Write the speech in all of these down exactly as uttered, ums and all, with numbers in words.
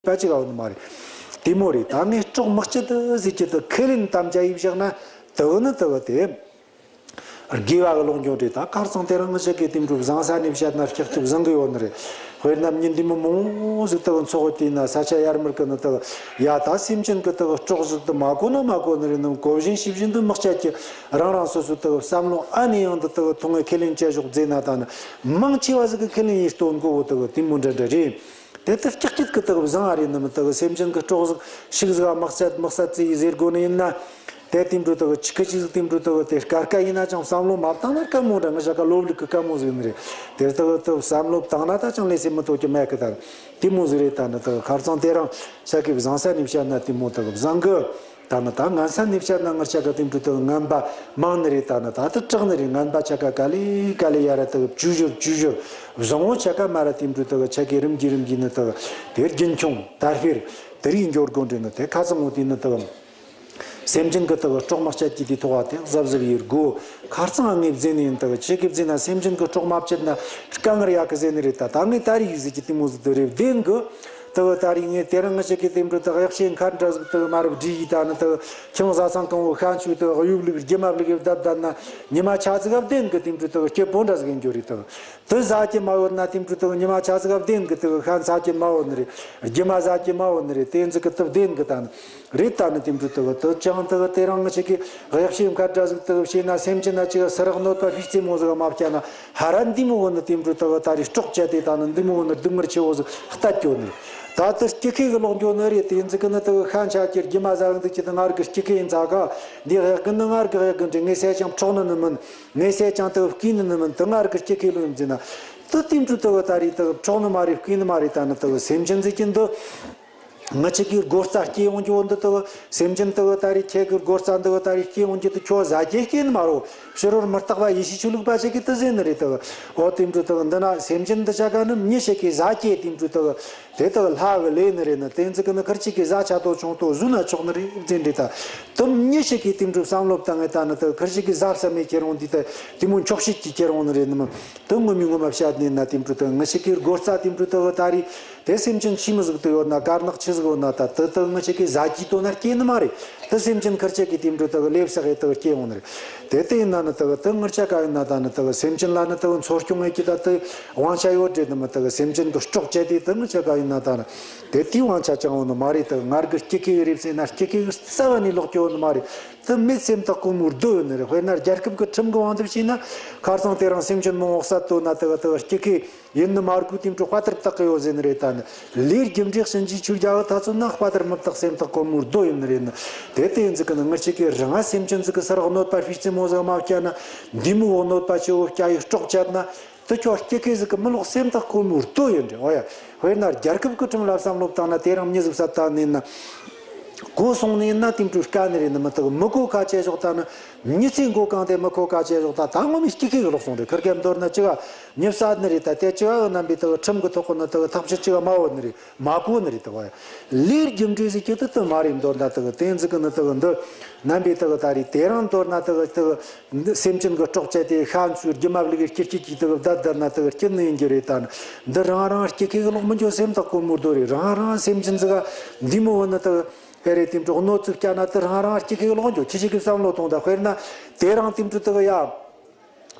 པ་ཅིག་ཡོད་ནི་མ་རེད། དེ་མོ་རེད། ད་ངས་སྲོག་མི་གཅོད་ཟེར་གྱི་དེ་ཁས་ལེན་དམ་བཅའ་ཡས་བཞག་ན་དེ་གི་ནི་དེ་གི་དེ། དགེ་བ་གི་ལོག་འགྱོ་རེད། ད་ཁར་སང་དེ་རིང་ང་ཞིག་གི་དེ་འདྲ་བཟང་ས་ནས་བཤད་ན་ཀྱག་ཀྱོག་བཟང་གི་ཡོད་ནི་རེད། དཔེར་ན་མི་འདི་མི་མང་ཟིག་དེ་གི་འཚོ་བ་དེ་ན་ས་ཆ་ཡར་མར་གི་ནི་དེ་གི་ཡ་ད་སེམས་ཅན་གི་དེ་གི་སྲོག་ཟིག་དེ་མ་གོ་ན་མ་གོ་ནི་རེད། ནི་གོ་བཞིན་ཤེས་བཞིན་དུ་མི་གཅོད་ཀྱི། རང་རང་སོ་སོའི་དེ་གི་བསམ་བློ་ཨ་ནི་ཡང་དུ་དེ་གི་ཐོག་ངས་ཁས་ལེན་བྱས་ཞོག་ཟེར་ན་ད་ནི་མང་ཆེ་བ་ཟིག་གི་ཁས་ལེན་ཡས་སྟོན་གོ་བོ་དེ་གི་དེ་མོ་འདྲ་འདྲ་རེད། དེ་ལྟར་ཀྱག་ཀྱོག་གི་དག་བཟང་ཨ་རེད། ནི་མི་དག་སེམས་ཅན་གྱི་སྲོག་ཟིག་ཤིག་ཟིག་དམག་སད་དམག་སད་ཙི་ཡི་ཟེར་དགོས་ནི་ཡིན་ན། དེ་དེ་འདྲ་དག་ཆི་ཁི་ཆི་ཟིག་དེ་འདྲ་དག་དེ་སྐར་ཀ་ཡིན་ན་ཅང་བསམ་བློ་མ་བཏང་ན་དཀའ་མོ་འདྲ། ང་ཞག་ག་སློབ་ལུགས་ཀྱི་དཀའ་མོ་ཟིག་ནི་རེད། དེ་དག་དག་བསམ་བློ་བཏང་ན་ད་ཅང་ལས་སེམས་མི་ཐོག་གི་མེད་གི། ད་དེ་མོ་ཟིག་རེད། ད་ནི་དག་ཁར་ཚང་དེ་རང་ཞག་གི་བཟང་ས་ནས་བཤད་ན་དེ་མོ་དག་བཟང་གི། ད་ནི་ད་ངན་ས་ནས་བཤད་ན་ང་ཆ་ག་དེ་འདྲ་དག་ངན་པ་མང་ནི་རེད། ད་ནི་ད་དུ་དྲག་ནི་རེད། ངན་པ་ཆ་ག་ག་ལེ་ག་ལེ་ཡ་ར་དག་བཅུ་བཞི་བཅུ་བཞི། བཟང་བོ་ཆ་ག་མ་ར་དེ་འདྲ་དག་ཆ་གི་རིམ་གྱིས་རིམ་གྱིས་ནི་དག་དེ་རྒྱུན་འཁྱོངས་དར་སྤེལ་དེ་རིགས་འགྱོ་དགོས་འདྲེ་ནི་དེ་ཁ་ཚང་ངོ་དེ་ནི་དག་སེམས་ཅན་གི་དག་སྲོག་མ་བཅད་ཀྱི་དེ་ཐོག་དེ་གཟབ་གཟབ་ཡེད་དགོས། ཁར་ཚང་ངས་བཟླས་ནི་ཡིན། དག་ཆི་གི་བཟླས་ན་སེམས་ཅན་གི་སྲོག་མ་བཅད་ན་དཀའ་ངལ་ཡག་གི་ཟེར་ནི་རེད། ད་ད་ངས་ད་རེས་ཡིག་ཟིག་གི་དེ་མོ་ཟིག་དེ་རེད་བདེན་གི། དེ་བ་ད་རེས་ངས་དེ་རིང་ང་ཞིག་གི་དེ་འདྲ་དག་གཡག་ཤེས་མཁར་འདྲ་ཟིག་དེ་བ་མ་རབས་བྲིས་ཡི། ད་ནི་དེ་བ་ཁྱིམ་བཟའ་ཚང་གང་བོ་ཤན་ཆུ་དེ་བ་གཡུག་ལུག་རྒྱུ་མ་ལུག་གི་བདབ་བདབ་ན་ཉི་མ་ཆ་ཟིག་ག་བདེན་གི། དེ་འདྲ་དེ་བ་སྐྱིད་པོ་འདྲ་ཟིག་ཡིན་རྒྱུ་རེད། དེ་བ་དེ་ཟ་གི་མ་ཡོད་ན་དེ་འདྲ་དེ་བ་ཉི་མ་ཆ་ཟིག་ག་བདེན་གི། དེ་བ་ཤན་ཟ་གི་མ་ཡོད་ནི་རེད། རྒྱུ་མ་ཟ་གི་མ་ཡོད་ནི་རེད། དེ་ཟིག་གི་དེ་བ་བདེན་གི། ད་ནི་རེད། ད་ནི་དེ་འདྲ་དེ་བ་དེ་ཅང་དེ་བ་དེ་རིང་ང་ཞིག་གི་གཡག་ཤེས་མཁར་འདྲ་ཟིག་དེ་བ་བྱས་ན་སེམས་ཅན་ན་ཅིག་སུ་རག་གནོད་པ་ཕིག་རྩེ་མོ་ཟིག་མ་བྱས་ན། ཧ་ར་འདི་མོ་བོ་ནི་དེ་འདྲ་དག་ད་རེས་སྲོག་བཅད་དེ་ད་ནི་འདི་མོ་བོ་ནི་སྡུག་བསྔལ་ཆེ་བོ་ཟིག་ལྟ་སྐྱོ་ནི། ད་ལྟ་སྐྱི་ཁེ་གི་ལོག་འགྱོ་ནི་རེད། དེ་ཟིག་གི་ནི་དག་ཤན་ཆ་ཁྱེར་རྒྱུ་མ་ཟ་གི་འདུག་ཁྱེད་དེ་ངར་གི་སྐྱི་ཁེ་ཡིན་ཚ་ག། འདི་གཡག་གི་ནི་ངར་གི་གཡག་གི་འདྲ། ངས་བསད་ཀྱང་འཕྲོག་ནི་ནི་མིན། ངས་བསད་ཀྱང་དག་བརྐུས་ནི་ནི་མིན། དེ་ངར་གི་སྐྱི་ཁེ་ལོ་ཡིན་ཟེར་ན། དེ་དེ་འདྲ་དག་ད་རེས་དག་འཕྲོག་ནི་མ་རེད། བརྐུས་ནི་མ་རེད། ད་ནི་དག་སེམས་ཅན་ཟིག་གི་འདི། ང་ཅག་གི་སྒོ་རྩ་སྐྱེ་ཡོང་རྒྱུ་འདི་དག་སེམས་ཅན་དག་ད་རེས་ཁྱེད་ཀྱི་སྒོ་རྩ་འདི་ད་རེས་སྐྱེ་ཡོང་རྒྱུ་དེ་ཁྱོད་ཟ་རྒྱུ་སྐྱེ་ནི་མ་རོ། ཕྱི་རོལ་མི་རྟག་པ་ཡེ་ཤེས་ཆོས་ལུགས་པ་ཅག་གིས་དེ་ཟེར་ནི་རེད་དག། འོ་དེ་འདྲ་དག་འདི་ན་སེམས་ཅན་འདི་ཆ་ག་ནི་མྱི་ཞིག་གིས་ཟ་རྒྱུ་དེ་འདྲ་དག་དེ་དག་ལྷ་གི་ལས་ནི་རེད། ནི་དེ་ཚོ་གི་ནི་ཁིར་ཅིག་གིས་ཟ་ཆ་དོ་ཆུང་དོ་ཟོས་ན་ཆོག་ནི་རེད་ཟེར་འདྲི་ད། དེ་མྱི་ཞིག་གིས་དེ་འདྲ་བསམ་བློ་བཏང་ངེ་ད་ནི་དག་ཁིར་ཅིག་གིས་ཟ་བསམ་མེད་ཁྱེར་འོང་འདི་ད་དེ་མོ་འཁྱོག་བཤད་ཀྱིས་ཁྱེར་འོང་ནི་རེད། ནི་མི་དེ་ངོ་མི་ངོ་མ་བཤད་ནི་ན་དེ་འདྲ་དག་ང་ཞིག་གི་སྒོ་རྩ་དེ་འདྲ་དག་ད་རེས། དེ་སེམས་ཅན་ཤི་མི་ཟིག་དུ་ཡོད་ན་དཀར་ནག་ཆི་ཟིག་ཡོད་ན་ད་དེ་དག་ང་ཅག་གིས་ཟ་རྒྱུ་དོ་ན་སྐྱེ་ནི་མ་རེད། དེ་སེམས་ཅན་ཁིར་ཅག་གིས་དེ་འདྲ་དག་ལས་བསགས་ཡེ་དག་སྐྱེ་ཡོང་ནི་རེད། དེ་དེ་ཡིན་ན་ནི་དག་དེ་ང་ཅག་ག་ཡིན་ན་ད་ནི་དག་སེམས་ཅན་ལ་ནི་དག་འཚོ་སྐྱོང་ཡེ་རྒྱུ་ད་དེ་དབང་ཆ་ཡོད་རེད། ནི་མི་དག་སེམས་ཅན་གི་སྲོག་བཅད་དེ་དེ་ང་ཅག་ག་ཡིན་ན་ད་ནི་དེ་དེའི་དབང་ཆ་ཅང་ཡོད་ནི་མ་རེད། དག་ངར་གི་སྐྱི་ཁེ་རེད་ཟེར་ན་སྐྱི་ཁེ་རྩ་བ་ནས་ལོག་སྐྱོ་ནི་མ་རེད། དེ་མེད་སེམས་ཐག་གོ་མོ་རྡོ་ཡོད་ནི་རེད། དཔེར་ན་རྒྱལ་ཁབ་གི་ཁྲིམས་གི་དབང་དུ་བྱས་ན་ཁ་སང་དེ་རིང་སེམས་ཅན་མང་བོ་བསད་དོ་ན་དག་དག་སྐྱི་ཁེ། ཡིན་ནི་མ་དགོས་དེ་འཕྲོ་དཔའ་ཐར་བཏགས་གི་ཡོད་ཟེར་ནི་རེད། ད་ནི་ལས་རྒྱུ་འབྲས་ཕྱིན་ཅི་ཆོས་རྒྱ་གི་ཐ་ཚོད་ན་དཔའ་ཐར་མི་བཏགས་སེམས་ཐག་གོ་མོ་རྡོ་ཡིན་ནི་རེད། ནི་དེ་དེ་ཡིན་ཟིག་གི་ནི་ང་ཅག་གི་རང་སེམས་ཅན་ཟིག་གི་སུ་རག་གནོད་པ་ཕིག་རྩེ་མོ་ཟིག་མ་བསྐྱལ་ན། འདི་མོ་བོ་གནོད་པ་ཆེ་བོ་བསྐྱལ་ཡེ་སྲོག་བཅད་ན། དེ་ཁྱོད་སྐྱི་ཁེ་ཟིག་གི་མི་ལོག་སེམས་ཐག་གོ་མོ་རྡོ་ཡིན་རེད། འོ་ཡ། དཔེར་ན་རྒྱལ་ཁབ་གི་ཁྲིམས་ལ་བསམ་བློ་བཏང་ན་དེ་རིང་མྱི་ཟིག་བསད་བཏང་ནི་ཡིན་ན། གོ་སོང་ནི་ཡིན་ན་དེ་འཕྲོ་དཀའ་ནི་རེད། ནི་མི་དག་མི་གོ་ཁ་ཆད་ཞོག་ད་ནི། མྱི་ཚེ་མགོ་གང་དེ་མི་གོ་ཁ་ཆད་ཞོག་ད། ད་ངོ་མའི་སྐྱི་ཁེ་གི་ལོག་སོང་རེད། ཁིར་ཀའི་མདོར་ན་ཅི་ག་མྱི་བསད་ནི་རེད། ད་དེ་ཅི་ག་གི་རྣམ་པའི་དག་ཁྲིམས་གི་ཐོག་གི་ནི་དག་ཐག་གཅོད་ཅི་ག་མ་ཡོད་ནི་རེད། མ་གོ་ནི་རེད་དག། ལས་རྒྱུ་འབྲས་ཟེར་རྒྱུ་དེ་དེ་མ་རེད། མདོར་ན་དག་དེ་ཟིག་གི་ནི་དག་འདི་རྣམ་པའི་དག་ད་རེད། དེ་རིང་མདོར་ན་དག་དག་འདི་སེམས་ཅན་གི་སྲོག་བཅད་དེ་ཤ་འཚོས་རྒྱུ་མ་བླུགས་སྐྱི་སྐྱི་གི་དག་བདའ་བདའ་ན་དག་སྐྱི་ནི་ཡིན་རྒྱུ་རེད། ད་ནི་འདི་རང་རང་སྐྱི་ཁེ་གི་ལོག་མི་འགྱོ་སེམས་ཐག་གོ་མོ་རྡོ་རེད། རང་རང་སེམས་ཅན་ཟིག་ག་འདི་མོ་བོ་ནི་དག་ཨེ་རེད། དེ་འཕྲོ་གནོད་འཚེ་བསྐྱལ་ན་དེ་རང་རང་སྐྱི་ཁེ་གི་ལོག་འགྱོ། ཁྱེད་ཅག་གིས་བསམ་བློ་ཐོངས་ད། དཔེར་ན་དེ་རིང་དེ་འཕྲོ་དག་ཡ།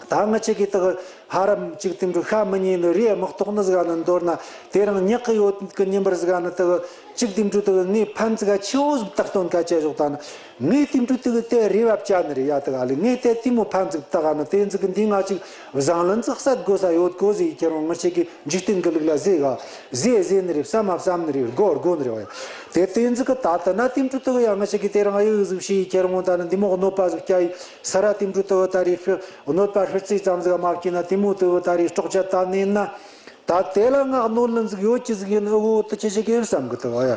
ད་ང་ཅག་གིས་དག་ཧ་རམ་ཅིག་དེ་འཕྲོ་ཤ་མི་ཉོ་ནི་རེད། མི་ལྟོགས་ནི་ཟིག་ག་ནི་མདོར་ན་དེ་རིང་ཉག་གི་ཡོད་གི་ཉིན་པར་ཟིག་ག་ནི་དག་ཅིག་དེ་འཕྲོ་དག་ངས་ཕན་ཙི་ག་ཆེ་བོ་ཟིག་བཏགས་སྟོན་ཁ་ཆད་ཞོག་ད་ནི། ངས་དེ་འཕྲོ་དག་དེ་རེ་བ་བཅའ་ནི་རེད། ཡ་དག་ཨ་ལེ། ངས་དེ་དེ་མོ་ཕན་ཙིག་བཏགས་ཨ་ནི་དེ་ཟིག་གི་འདི་ང་ཅིག་བཟང་ལན་ཙིག་བསད་དགོས་ས་ཡོད་གོ་ཟེར་ཡི་ཁྱེར་འོང་། ང་ཅག་གི་འཇིག་རྟེན་གི་ལུགས་ལ་ཟེར་ག་ཟེར་ཟེར་ནི་རེད། བསམ་མ་བསམ་ནི་རེད། དགོ་དགོ་ནི་རེད་བ། ཡ་དེ་དེ་ཟིག་གི་ད་ལྟ་ན་དེ་འཕྲོ་དག་ཡ་ང་ཅག་གིས་དེ་རིང་ཨ་ཡོད་ཟིག་བྱས་ཡི་ཁྱེར་འོང་། ད་ནི་འདི་མོ་གནོད་པ་ཟིག་བསྐྱལ་ཡི་ས་ར་དེ་འཕྲོ་དག་ད་རེད། གནོད་པ་ཧྲིལ་རྩེ་ཙམ་ཟིག་མ་བྱས་ན་དེ་མོ་དེ་བོ་ད་རེས་སྲོག་བཅད་བཏང་ནི་ཡིན་ན། ད་དེ་ལ་ང་གནོད་ལན་ཟིག་ཡོད་ཀྱི་ཟིག་ཡིན། ཨོ་དེ་ཁྱེད་ཅག་གིས་བསམ་གི་དེ་བ་ཡ།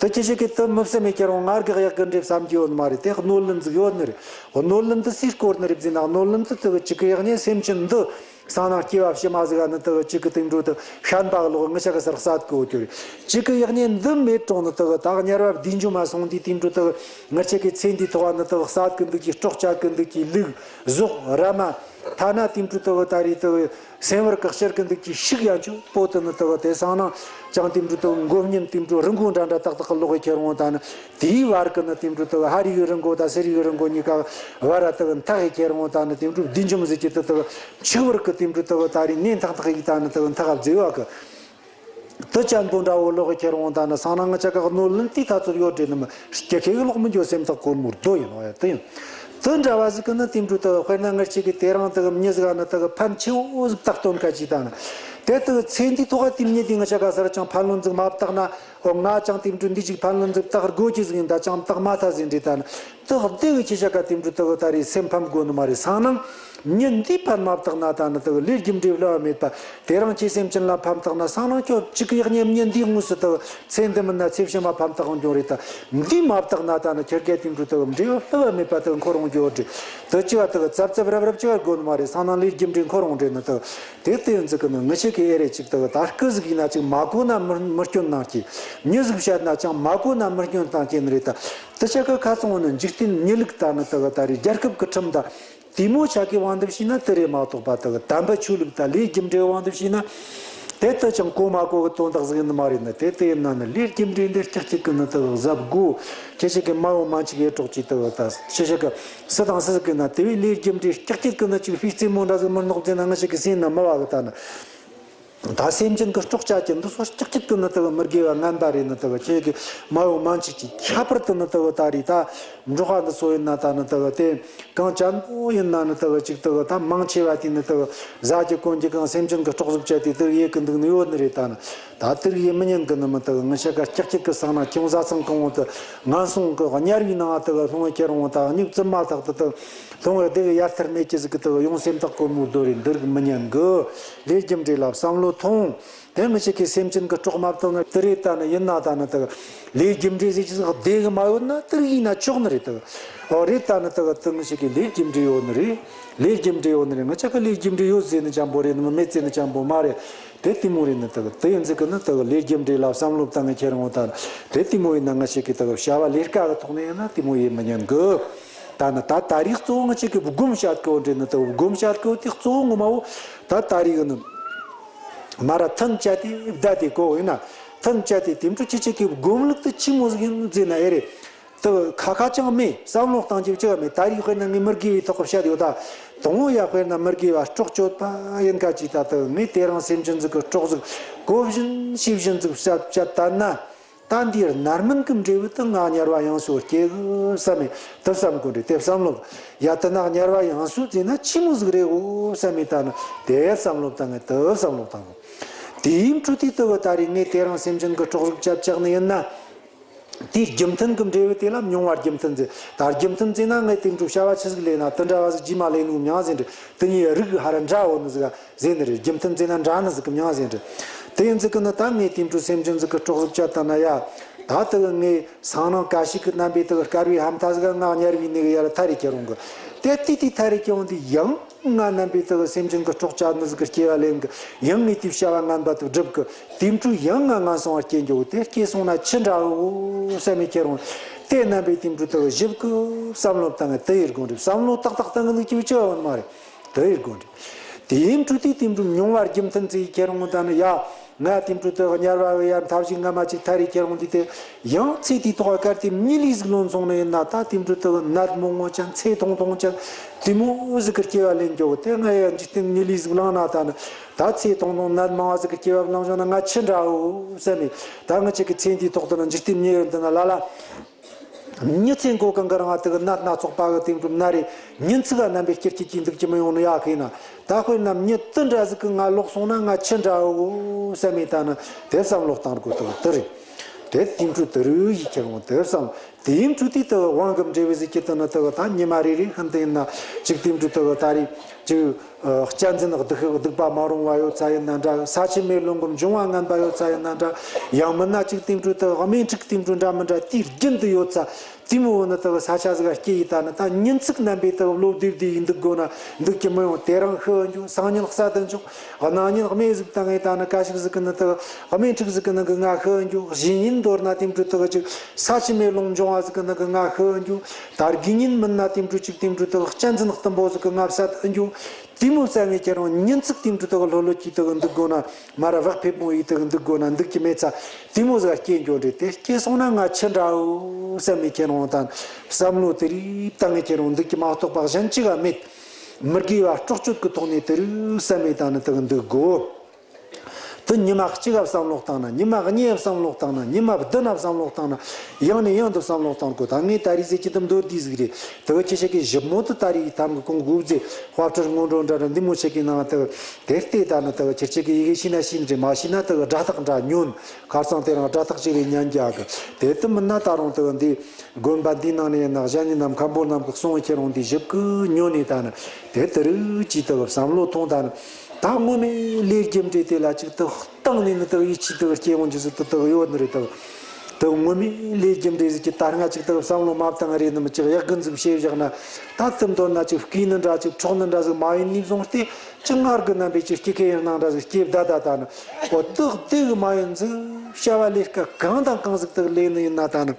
དེ་ཁྱེད་ཅག་གིས་དེ་མི་བསམ་མེད་ཀྱི་རུང་ང་གི་གཡག་གི་འདྲེ་བསམ་གྱི་ཡོད་མ་རེད། དེ་གནོད་ལན་ཟིག་ཡོད་ནི་རེད། གནོད་ལན་དེ་སུས་བསྐོར་ནི་རེད་ཟེར་ན། གནོད་ལན་དེ་དེ་གི་གཅིག་གི་ཡག་ཉེས་སེམས་ཅན་འདི་སང་ནང་སྐྱེ་བ་ཕྱི་མ་ཟིག་ག་ནི་དེ་གི་གཅིག་གི་དེ་འགྲོ་དེ་ཤན་པ་ལོག་ང་ཅག་གི་སར་བསད་གི་ཡོད་རྒྱུ་རེད། གཅིག་གི་ཡག་ཉེས་འདི་མེད་རུང་ནི་དེ་གི་ད་དམྱལ་བ་བདུད་འཇོམས་མ་སོང་དུས་དེ་འགྲོ་དེ་གི་ང་ཅག་གི་ཚེ་འདིའི་ཐོག་ག་ནི་དེ་གི་བསད་གི་འདུག་གི། སྲོག་བཅད་གི་འདུག་གི། ལུག་ཟོག་ར་མ། ཐ་ན་དེ་འཕྲོ་དུ་ད་རེས་དུ་སེམས་བར་བཀག་ཕྱིར་གི་འདུག་གི་ཤིག་ཡང་ཆུ་པོ་དུ་ནི་དུ་དེ་སང་ནང་ཅང་དེ་འཕྲོ་དུ་མགོ་བརྙན་དེ་འཕྲོ་རི་མགོ་འདྲ་འདྲ་ཏག་ཏག་གི་ལོག་གི་ཁྱེར་འོང་ད་ནི། དེའི་བར་གི་ནི་དེ་འཕྲོ་དུ་ཧ་རི་གི་རི་མགོ་དང་སི་རི་གི་རི་མགོ་གཉིས་ཀ་བར་ར་དུ་མཐའ་གི་ཁྱེར་འོང་ད་ནི། དེ་འཕྲོ་བདུད་འཇོམས་ཟེར་གྱི་དུ་དུ་ཆུ་བར་གི་དེ་འཕྲོ་དུ་ད་རེས་ནས་ཐག་ཐག་གི་ད་ནི་དུ་མཐའ་ག་བརྫེ་བ་གི། དུ་ཅན་པོ་འདྲ་བོ་ལོག་གི་ཁྱེར་འོང་ད་ནི། སང་ན་ང་ཅག་གི་གནོད་ལན་དེའི་ཐ་ཚོད་ཡོད་དྲེ་ནི་མི་སྐྱེ་ཁེ་གི་ལོག་མི་འགྱོ་སེམས་ཐག་གོར་མོར་རྡོ་ཡིན་ནོ་ཡ་དུ་ཡིན། དུ་འདྲ་བ་ཟིག་གི་ནི་དེ་འཕྲོ་དུ་དཔེར་ན་ང་ཅག་གི་དེ་རིང་དུ་མྱི་ཟིག་ནི་དུ་ཕན་ཆེ་བོ་ཟིག་བཏགས་དོན་ཁ་ཅིག་ད་ནི། དེ་དུ་ཚེ་འདིའི་ཐོག་དེ་མྱི་དེ་ང་ཅག་ག་སར་ཅང་ཕན་ལོན་ཟིག་མ་བཏགས་ན། འོ་ང་ཅང་དེ་འཕྲོ་འདི་ཅིག་ཕན་ལོན་ཟིག་བཏགས་དགོས་ཀྱི་ཟིག་ཡིན། ད་ཅང་བཏགས་མ་ཐག་ཟིན་འདྲི་ད་ནི། དག་སྡེ་གི་ཁྱེད་ཅག་ག་དེ་འཕྲོ་དག་ད་རེས་སེམས་ཕམ་དགོས་ནི་མ་རེད། སང་ནང་མྱི་འདི་ཕན་མ་བཏགས་ན་ད་ནི་དག་ལས་རྒྱུ་འབྲས་བསླུ་བ་མེད་པ། དེ་རང་ཁྱེད་སེམས་ཅན་ལ་ཕན་བཏགས་ན་སང་ནང་ཁྱོད་གཅིག་གི་ཡག་ཉེས་མྱི་འདིའི་དངོས་སུ་དག་ཚེ་འདི་མིན་ན་ཚེ་ཕྱི་མ་ཕན་བཏགས་འགྱོ་རེད། ད་འདི་མ་བཏགས་ན་ད་ནི་ཁྱེད་ཀ་དེ་འཕྲོ་དག་འབྲས་བུ་བསླུ་བ་མེད་པ་དག་འཁོར་འོང་རྒྱུ་རེད། དུ་ཅི་བ་དག་ཙབ་ཙབ་རབ་རབ་ཅི་བ་དགོས་ནི་མ་རེད། སང་ནང་ལས་རྒྱུ་འབྲས་འཁོར་འོང་རེད་ནི་དག་དེ་ལྟ་ཡིན་ཟིག་གི་ནི་ངི་ཆེ་གི་ཨེ་རེད། ཅིག་དག་ད་སྐུ་ཟིག་ཡིན་ན་ཅིག་མ་གོ་ན་མི་མི་སྐྱོན་ནང་སྐྱེ། མྱི་ཟིག་བཤད་ན་ཅང་མ་གོ་ན་མི་སྐྱོན་དང་སྐྱེ་ནི་རེད། ད་དུ་ཆ་གི་ཁ་ཚང་བོ་ནི་འཇིག་རྟེན་མྱི་ལུགས་ད་ནི་དག་ད་རེད། རྒྱལ་ཁབ་ཀྱི་ཁྲིམས་ད་དེ་མོ་ཆ་གི་དབང་དུ་བྱས་ན་དེ་རེད་མ་གཏོགས་པ། དག་དམ་པའི་ཆོས་ལུགས་ད་ལས་རྒྱུ་འབྲས་དབང་དུ་བྱས་ན་དེ་ལྟ་ཅང་གོ་མ་གོ་གི་དོན་དག་ཟིག་ཡིན་ནི་མ་རེད་ནི། དེ་ལྟ་ཡིན་ན་ནི་ལས་རྒྱུ་འབྲས་འདི་སྐྱག་གཅིག་གི་ནི་དག་གཟབ་དགོས། ཁྱེད་ཆ་གི་མ་འོ་མ་ཅིག་ཡེ་གྲོགས་ཀྱི་དག་ད་ཁྱེད་ཆ་གི་སུ་དང་སུ་ཟིག་གི་ན་དེ་བས་ལས་རྒྱུ་འབྲས་སྐྱག་གཅིག་གི་ནི་ཅིག་ཕིག་རྩེ་མོ་འདྲ་ཟིག་མི་ནོག་ཟེར་ན་ངི་ཆ་གི་སེམས་ན་མི་བ་གི་ད་ནི། ད་སེམས་ཅན་གྱི་སྲོག་བཅད་ཀྱི་འདི་ཚོ་སྐྱག་གཅིག་གི་ནི་དག་མི་དགེ་བ་ངན་པ་རེད་ནི་དག་ཁྱེད་ཀྱི་མ་འོ་མ་ཅིག་གི་ཁྱད་པར་དུ་ནི་དག་ད་རེད། ད་འབྲོག་པ་འདི་ཚོ་ཡིན་ན་ད་ནི་དག་དེ་གང་ཅན་པོ་ཡིན་ན་ནི་དག་ཅིག་དག་ད་མང་ཆེ་བ་དེ་ནི་དག་ཟ་རྒྱུ་གོན་རྒྱུ་གང་སེམས་ཅན་གྱི་སྲོག་ཟིག་བཅད་དེ་དག་ཡེ་གི་འདུག་ནི་ཡོད་ནི་རེད། ད་ནི་ད་དེ་རིགས་ཡེ་མི་ཉན་གི་ནི་མི་དག་ངི་ཆ་ག་སྐྱག་གཅིག་གི་སང་ན་ཁྱོད་བཟའ་ཚང་གང་བོ་དུ་ངན་སོང་གི་དམྱལ་བའི་ནང་དག་ལྷུང་བའི་ཁྱེར་འོང་ད་སྨྱུག་རྩུབ་མ་ཐག་ཏུ་དག་ལྷུང་བའི་དེ་གི་ཡར་ཐར་མེད་ཀྱི་ཟིག་གི་དག་ཡོང་སེམས་ཐག་གོར་མོ་རྡོ་རེད། འདི་རིགས་མི་ཉན་གི། ལས་རྒྱུ་འབྲས་ལ་བསམ་བློ་ཐོངས། དེ་ངི་ཆ་གི་སེམས་ཅན་གྱི་སྲོག་མ་བཏང་ན་དེ་རེད། ད་ནི་ཡིན་ན་ད་ནི་དག་ལས་རྒྱུ་འབྲས་ཟེར་གྱི་ཟིག་བདེ་གི་མ་ཡོད་ན་དེ་རིགས་ཡིན་ན་ཆོག་ནི་རེད། དག་ཨོ་རེད། ད་ནི་དག་དེ་ངི་ཆ་གི་ལས་རྒྱུ་འབྲས་ཡོད་ནི་རེད། ལས་རྒྱུ་འབྲས་ཡོད་ནི་རེད། ངི་ཆ་གི་ལས་རྒྱུ་འབྲས་ཡོད་ཟེར་ནི་ཅན་པོ་རེད་ནི་མི་མེད་ཟེར་ནི་ཅན་པོ་མ་རེད། དེ་དེ་མོ་རེད་ནི་དག་དེ་ཡིན་ཟིག་གི་ནི་དག་ལས་རྒྱུ་འབྲས་ལ་བསམ་བློ་བཏང་ངི་ཁྱེར་འོང་ད་ནི་དེ་དེ་མོ་ཡིན་ན་ངི་ཆ་གི་དག་བྱ་བ་ལས་ཀ་གི་ཐོག་ནས་ཡིན་ན་དེ་མོ་ཡེ་མི་ཉན་གི། ད་ནི་ད་ད་རེས་གཙོ་བོ་ངི་ཆ་གི་སྒོམ་བྱ་གི་འོ་འདྲེ་ནི་དག་སྒོམ་བྱ་གི་འོ་དེ་གཙོ་བོ་ངོ་མ་བོ་ད་ད་རེས་གི་ནི་མ་ར་ཐང་བཅད་དེ་བདའ་དེ་གོ་ཡིན་ན། ཐང་བཅད་དེ་དེ་འཕྲོ་ཁྱེད་ཆ་གི་སྒོམ་ལུགས་དེ་ཆི་མོ་ཟིག་ཡིན་ཟེར་ན་ཨེ་རེད། དུ་ཁ་ཁ་ཅང་མེད། བསམ་བློ་བཏང་རྒྱུ་ཅི་ཡང་མེད། ད་རེས་དཔེར་ན་ངས་མི་དགེ་བའི་ཐོག་གི་བཤད་ཡོད་ད། དང་བོ་ཡ་དཔེར་ན་མི་དགེ་བ་སྲོག་གཅོད་པ་ཡིན་ཁ་ཅིག་ད་དུ་ངས་དེ་རང་སེམས་ཅན་ཟིག་གི་སྲོག་ཟིག་གོ་བཞིན་ཤེས་བཞིན་ཟིག་བཤད་བཤད་ད་ན། ད་འདིའི་རྣམ་སྨིན་གྱི་འབྲས་བུ་དུ་ང་དམྱལ་བ་ཡང་སོ་སྐྱེ་གི་བསམ་མེད་དུ་བསམ་དགོས་འདྲེ། དེ་བསམ་བློ་ཡ་དུ་ན་དམྱལ་བ་ཡང་སོ་ཟེར་ན་ཆི་མོ་ཟིག་རེད་འོ་བསམ་མེད་ད་ནི་དེ་བསམ་བློ་བཏང་ངས་དུ་བསམ་བློ་བཏང་གོ། དེའི་འཕྲོ་དེ་དུ་བ་ད་རེས་ངས་དེ་རང་སེམས་ཅན་གྱི་སྲོག་ཟིག་བཅད་བཅག་ནི་ཡིན་ན། དེའི་རྒྱུ་མཐུན་གྱི་འབྲས་བུ་དེ་ལ་མྱོང་བ་རྒྱུ་མཐུན་ཟེར། ད་རྒྱུ་མཐུན་ཟེར་ན་ངས་དེ་འདྲ་བྱ་བ་ཆི་ཟིག་ལས་ན་དེ་འདྲ་བ་ཟིག་རྗེས་མ་ལས་ནུ་མྱང་ཟེར་འདྲ། དེ་གཉིས་རིགས་ཧ་ར་འདྲ་འོ་ནི་ཟིག་ཟེར་ནི་རེད། རྒྱུ་མཐུན་ཟེར་ན་འདྲ་ནི་ཟིག་གི་མྱང་ཟེར་འདྲ། དེ་ཡིན་ཟིག་གི་ནི་ད་ངས་དེ་འདྲ་སེམས་ཅན་ཟིག་གི་སྲོག་ཟིག་བཅད་ད་ན་ཡ། ད་དེ་གི་ངས་སང་ནང་ཀ་ཤི་གི་རྣམ་པའི་དེ་གི་དཀར་བའི་ཧམ་ཐ་ཟིག་ང་དམྱལ་བའི་ནི་གི་ཡ་ལ་ཐ་རེ་ཁྱེར་འོང་གི། དེ་དེ་དེ་ཐ་རེ་ཁྱེར་འོང་དེ་ཡང་ང་རྣམ་པའི་དེ་གི་སེམས་ཅན་གི་སྲོག་བཅད་ནི་ཟིག་གི་སྐྱེ་བ་ལེན་གི། ཡང་ངས་དེ་བྱ་བ་ངན་པ་དེ་སྒྲུབ་གི། དེ་འཕྲོ་ཡང་ང་ངན་སོང་བར་སྐྱེ་འགྱོ། དེ་སྐྱེ་སོང་ན་ཆི་འདྲ་འོ་བསམ་མེད་ཁྱེར་འོང་། དེ་རྣམ་པའི་དེ་འཕྲོ་དེ་གི་ཞིབ་གི་བསམ་བློ་བཏང་ངས་དེ་ཡིར་དགོངས་འདྲེ། བསམ་བློ་ཏག་ཏག་བཏང་གི་འདུག་ཅི་བྱ་བ་མ་རེད། དེ་ཡིར་དགོངས་འདྲེ། དེ་ཡིན་འཕྲོ་དེ་དེ་འཕྲོ་མྱོང་བ་རྒྱུ་མཐུན་ཚེ་ཁྱེར་འོང་ད་ནི་ཡ། ང་དེ་འཕྲོ་དེ་གི་དམྱལ་བ་གི་ཡ་མཐའ་བཞི་ང་མ་ཅིག་ཐ་རེ་ཁྱེར་འོང་དེ་དེ། ཡང་ཚེ་དེའི་ཐོག་ག་གལ་ཏེ་མྱི་ལུས་ཟིག་ལོན་སོང་ནི་ཡིན་ན། ད་དེ་འཕྲོ་དེ་གི་ནད་མང་མང་ཅན་ཚེ་ཐུང་ཐུང་ཅན་དེ་མོ་ཟིག་གི་སྐྱེ་བ་ལེན་འགྱོ་གི། དེ་ང་ཡ་འཇིག་རྟེན་མྱི་ལུས་ཟིག་བླངས་ན་ད་ནི། ད་ཚེ་ཐུང་ཐུང་ནད་མང་བ་ཟིག་གི་སྐྱེ་བ་བླངས་བཞག་ན་ང་ཆི་འདྲ་འོ་བསམ་མེད། ད་ང་ཅིག་གི་ཚེ་འདིའི་ཐོག་ཏུ་ན་འཇིག་རྟེན་མྱི་ཡོད་འདི་ན་ལ་ལ། མྱི་ཚེ་མགོ་གང་གི་རིང་ང་དེ་གི་ནད་སྣ་ཚོགས་པ་གི་དེ་འགྲུབ་ན་རེ་ཉིན་ཚིག་ག་རྣམ་པའི་སྐྱེ་སྐྱེ་གྱིས་འདུག་གི་མི་ཡོང་ནི་ཡ་གི་ན། ད་དཔེར་ན་མྱི་དེ་འདྲ་ཟིག་གི་ང་ལོག་སོང་ན་ང་ཆི་འདྲ་འོ་བསམ་མེད། ད་ནི་དེ་བསམ་བློ་བཏང་དགོས་དེ་གི་དེ་རེད། དེ་དེ་འཕྲོ་དེ་རུ་ཡིད་ཁྱེར་འོང་དེ་བསམ། དེའི་འཕྲོ་དེ་དེ་དབང་གི་འབྲས་བུ་ཟིག་གི་དེ་ནི་དེ་ད་ཉི་མ་རེ་རེ་ཤིན་ཏུ་ཡིན་ན་ཅིག་དེ་འཕྲོ་དེ་ད་རེ་ཅིག་གཅན་འཛིན་སྡིག་སྡིག་པ་མ་རུང་བ་ཡོད་ཚ་ཡིན་ན་འདྲ། ས་ཆུ་མེ་རླུང་གི་འབྱུང་བ་ངན་པ་ཡོད་ཚ་ཡིན་ན་འདྲ། ཡང་མིན་ན་ཅིག་དེ་འཕྲོ་དེ་དམེ་འཁྲུག་དེ་འཕྲོ་འདྲ་མི་འདྲ་དེའི་རྒྱུན་དུ་ཡོད་ཚ། དེ་མོ་བོ་ནི་དེ་ས་ཆ་ཟིག་སྐྱེ་ཡི་ད་ནི་ད་ཉིན་ཚིག་རྣམ་པའི་དེ་བློ་བདེ་བདེ་ཡིན་འདུག་དགོས་ན་འདུག་གི་མི་ཡོང་། དེ་རང་ཤི་འགྱོ། སང་ཉིན་གསར་དུ་འབྱུང་། གནངས་ཉིན་དམེ་ཟིག་བཏང་ངེ་ད་ནི་ཀ་ཤུག་ཟིག་གི་ནི་དེ་དམེ་འཁྲུག་ཟིག་གི་ནི་གི་ང་ཤི་འགྱོ། གཞེས་ཉིན་མདོར་ན་དེ་འཕྲོ་དེ་ཅིག་ས་ཆུ་མེ་རླུང་འབྱུང་བ། ཟིག་གི་ནང་གི་ང་ཤི་འགྱོ། ད་དགེ་བསྙེན་མིན་ན་དེ་འདྲ་ཅིག་དེ་འདྲ་དག་གཅན་གཟན་གཏུམ་པོ་ཟིག་གི་ང་བསད་འགྱོ། དེ་མོ་བསད་ངེས་ཁྱེད་རང་ཉིན་ཅིག་དེ་འདྲ་དག་ལྷོད་ལྷོད་ཀྱིས་དག་འདུག་དགོ་ན། མ་ར་བག་ཕེབས་མོ་ཡིས་དག་འདུག་དགོ་ན་འདུག་གི་མེད་ཚ། དེ་མོ་ཟིག་སྐྱེ་འགྱོ་འདྲ། དེ་སྐྱེ་སོང་ན་ང་ཆི་འདྲ་འོ་བསམ་ངེས་ཁྱེད་རང་དང་བསམ་བློ་དེ་རིགས་བཏང་ངེས་ཁྱེད་རང་འདུག་གི་མ་གཏོགས་པ་གཞན་ཅི་ག་མེད། མི་དགེ་བ་སྲོག་གཅོད་ཀྱི་ཐོག་ནས་དེ་རིགས་བསམ་མེད་དང་ནི་དག་འདུག་དགོ། དེ་ཉི་མ་གཅིག་ག་བསམ་བློ་བཏང་ན། ཉི་མ་གཉིས་བསམ་བློ་བཏང་ན། ཉི་མ་བདུན་ན་བསམ་བློ་བཏང་ན། ཡང་ནས་ཡང་དུ་བསམ་བློ་བཏང་དགོས། ད་ངས་ད་རེས་ཟེར་གྱི་དེ་མདོར་བསྡུས་ཟིག་རེད། དེ་གི་ཁྱེད་ཆ་གི་ཞིབ་མོ་དུ་ད་རེས་ཐམ་གི་གོང་གི་དགུ་ཚེ་དཔལ་སྤྲུལ་སྔོན་འགྲོ་འདྲ་ར་འདི་མོ་ཆ་གི་ནང་དེ་དེ་ལྟས་ད་ནི་དེ་ཁྱེད་ཆ་གི་ཡི་གེ་ཤེས་ན་ཤེས་ནི་རེད། མ་ཤེས་ན་དེ་སྒྲ་ཐག་འདྲ་ཉོན། ཁར་སང་དེ་རང་སྒྲ་ཐག་ཅིག་རེད་ཉན་རྒྱག་གི། དེ་དུ་མིན་ན་ད་རུང་དེ་འདི་དགོན་པ་འདི་ནང་ནས་ཡིན་ན་གཞན་ཡིན་ནམ་མཁན་པོ་རྣམས་ཀྱི་གསུང་ཁྱེད་རང་འདི་ཞིབ་གི་ཉོན་ནས་ད་ནི་དེ་དེ་རིགས་ཀྱིས་དེ་བསམ་བློ་ཐོངས་ད་ནི། ད་ངོ་མའི་ལས་རྒྱུ་འབྲས་དེ་ལ་ཅིག་ཏུ་བཏང་ནས་ནི་དག་ཡིད་ཆེས་དག་སྐྱེ་ཡོང་རྒྱུ་ཟིག་ཏུ་དག་ཡོད་ནི་རེད་དག། དག་ངོ་མའི་ལས་རྒྱུ་འབྲས་ཟིག་གི་ད་སྔ་ཅིག་དག་བསམ་བློ་མ་བཏང་རེད་ནི་མི་ཅིག་ཡག་གི་འཛུགས་བྱས་བཞག་ན། ད་དུ་མདོར་ན་ཅིག་བརྐུས་ནི་འདྲ་ཅིག་འཕྲོག་ནི་འདྲ་ཟིག་མ་ཡིན་ནི་བཟུང་སྟེ་ཅིག་སྔར་གི་རྣམ་པའི་ཅིག་སྐྱེ་ཁའི་ཡང་སྣང་འདྲ་ཟིག་སྐྱེ་བསྡད་ད་ད་ནི། འོ་དག་དེ་གི་མ་ཡིན་ཟིག་བྱ་བ་ལས་ཀ་གང་དང་གང་ཟིག་དག་ལས་ནི་ཡིན་ན་ད་ནི།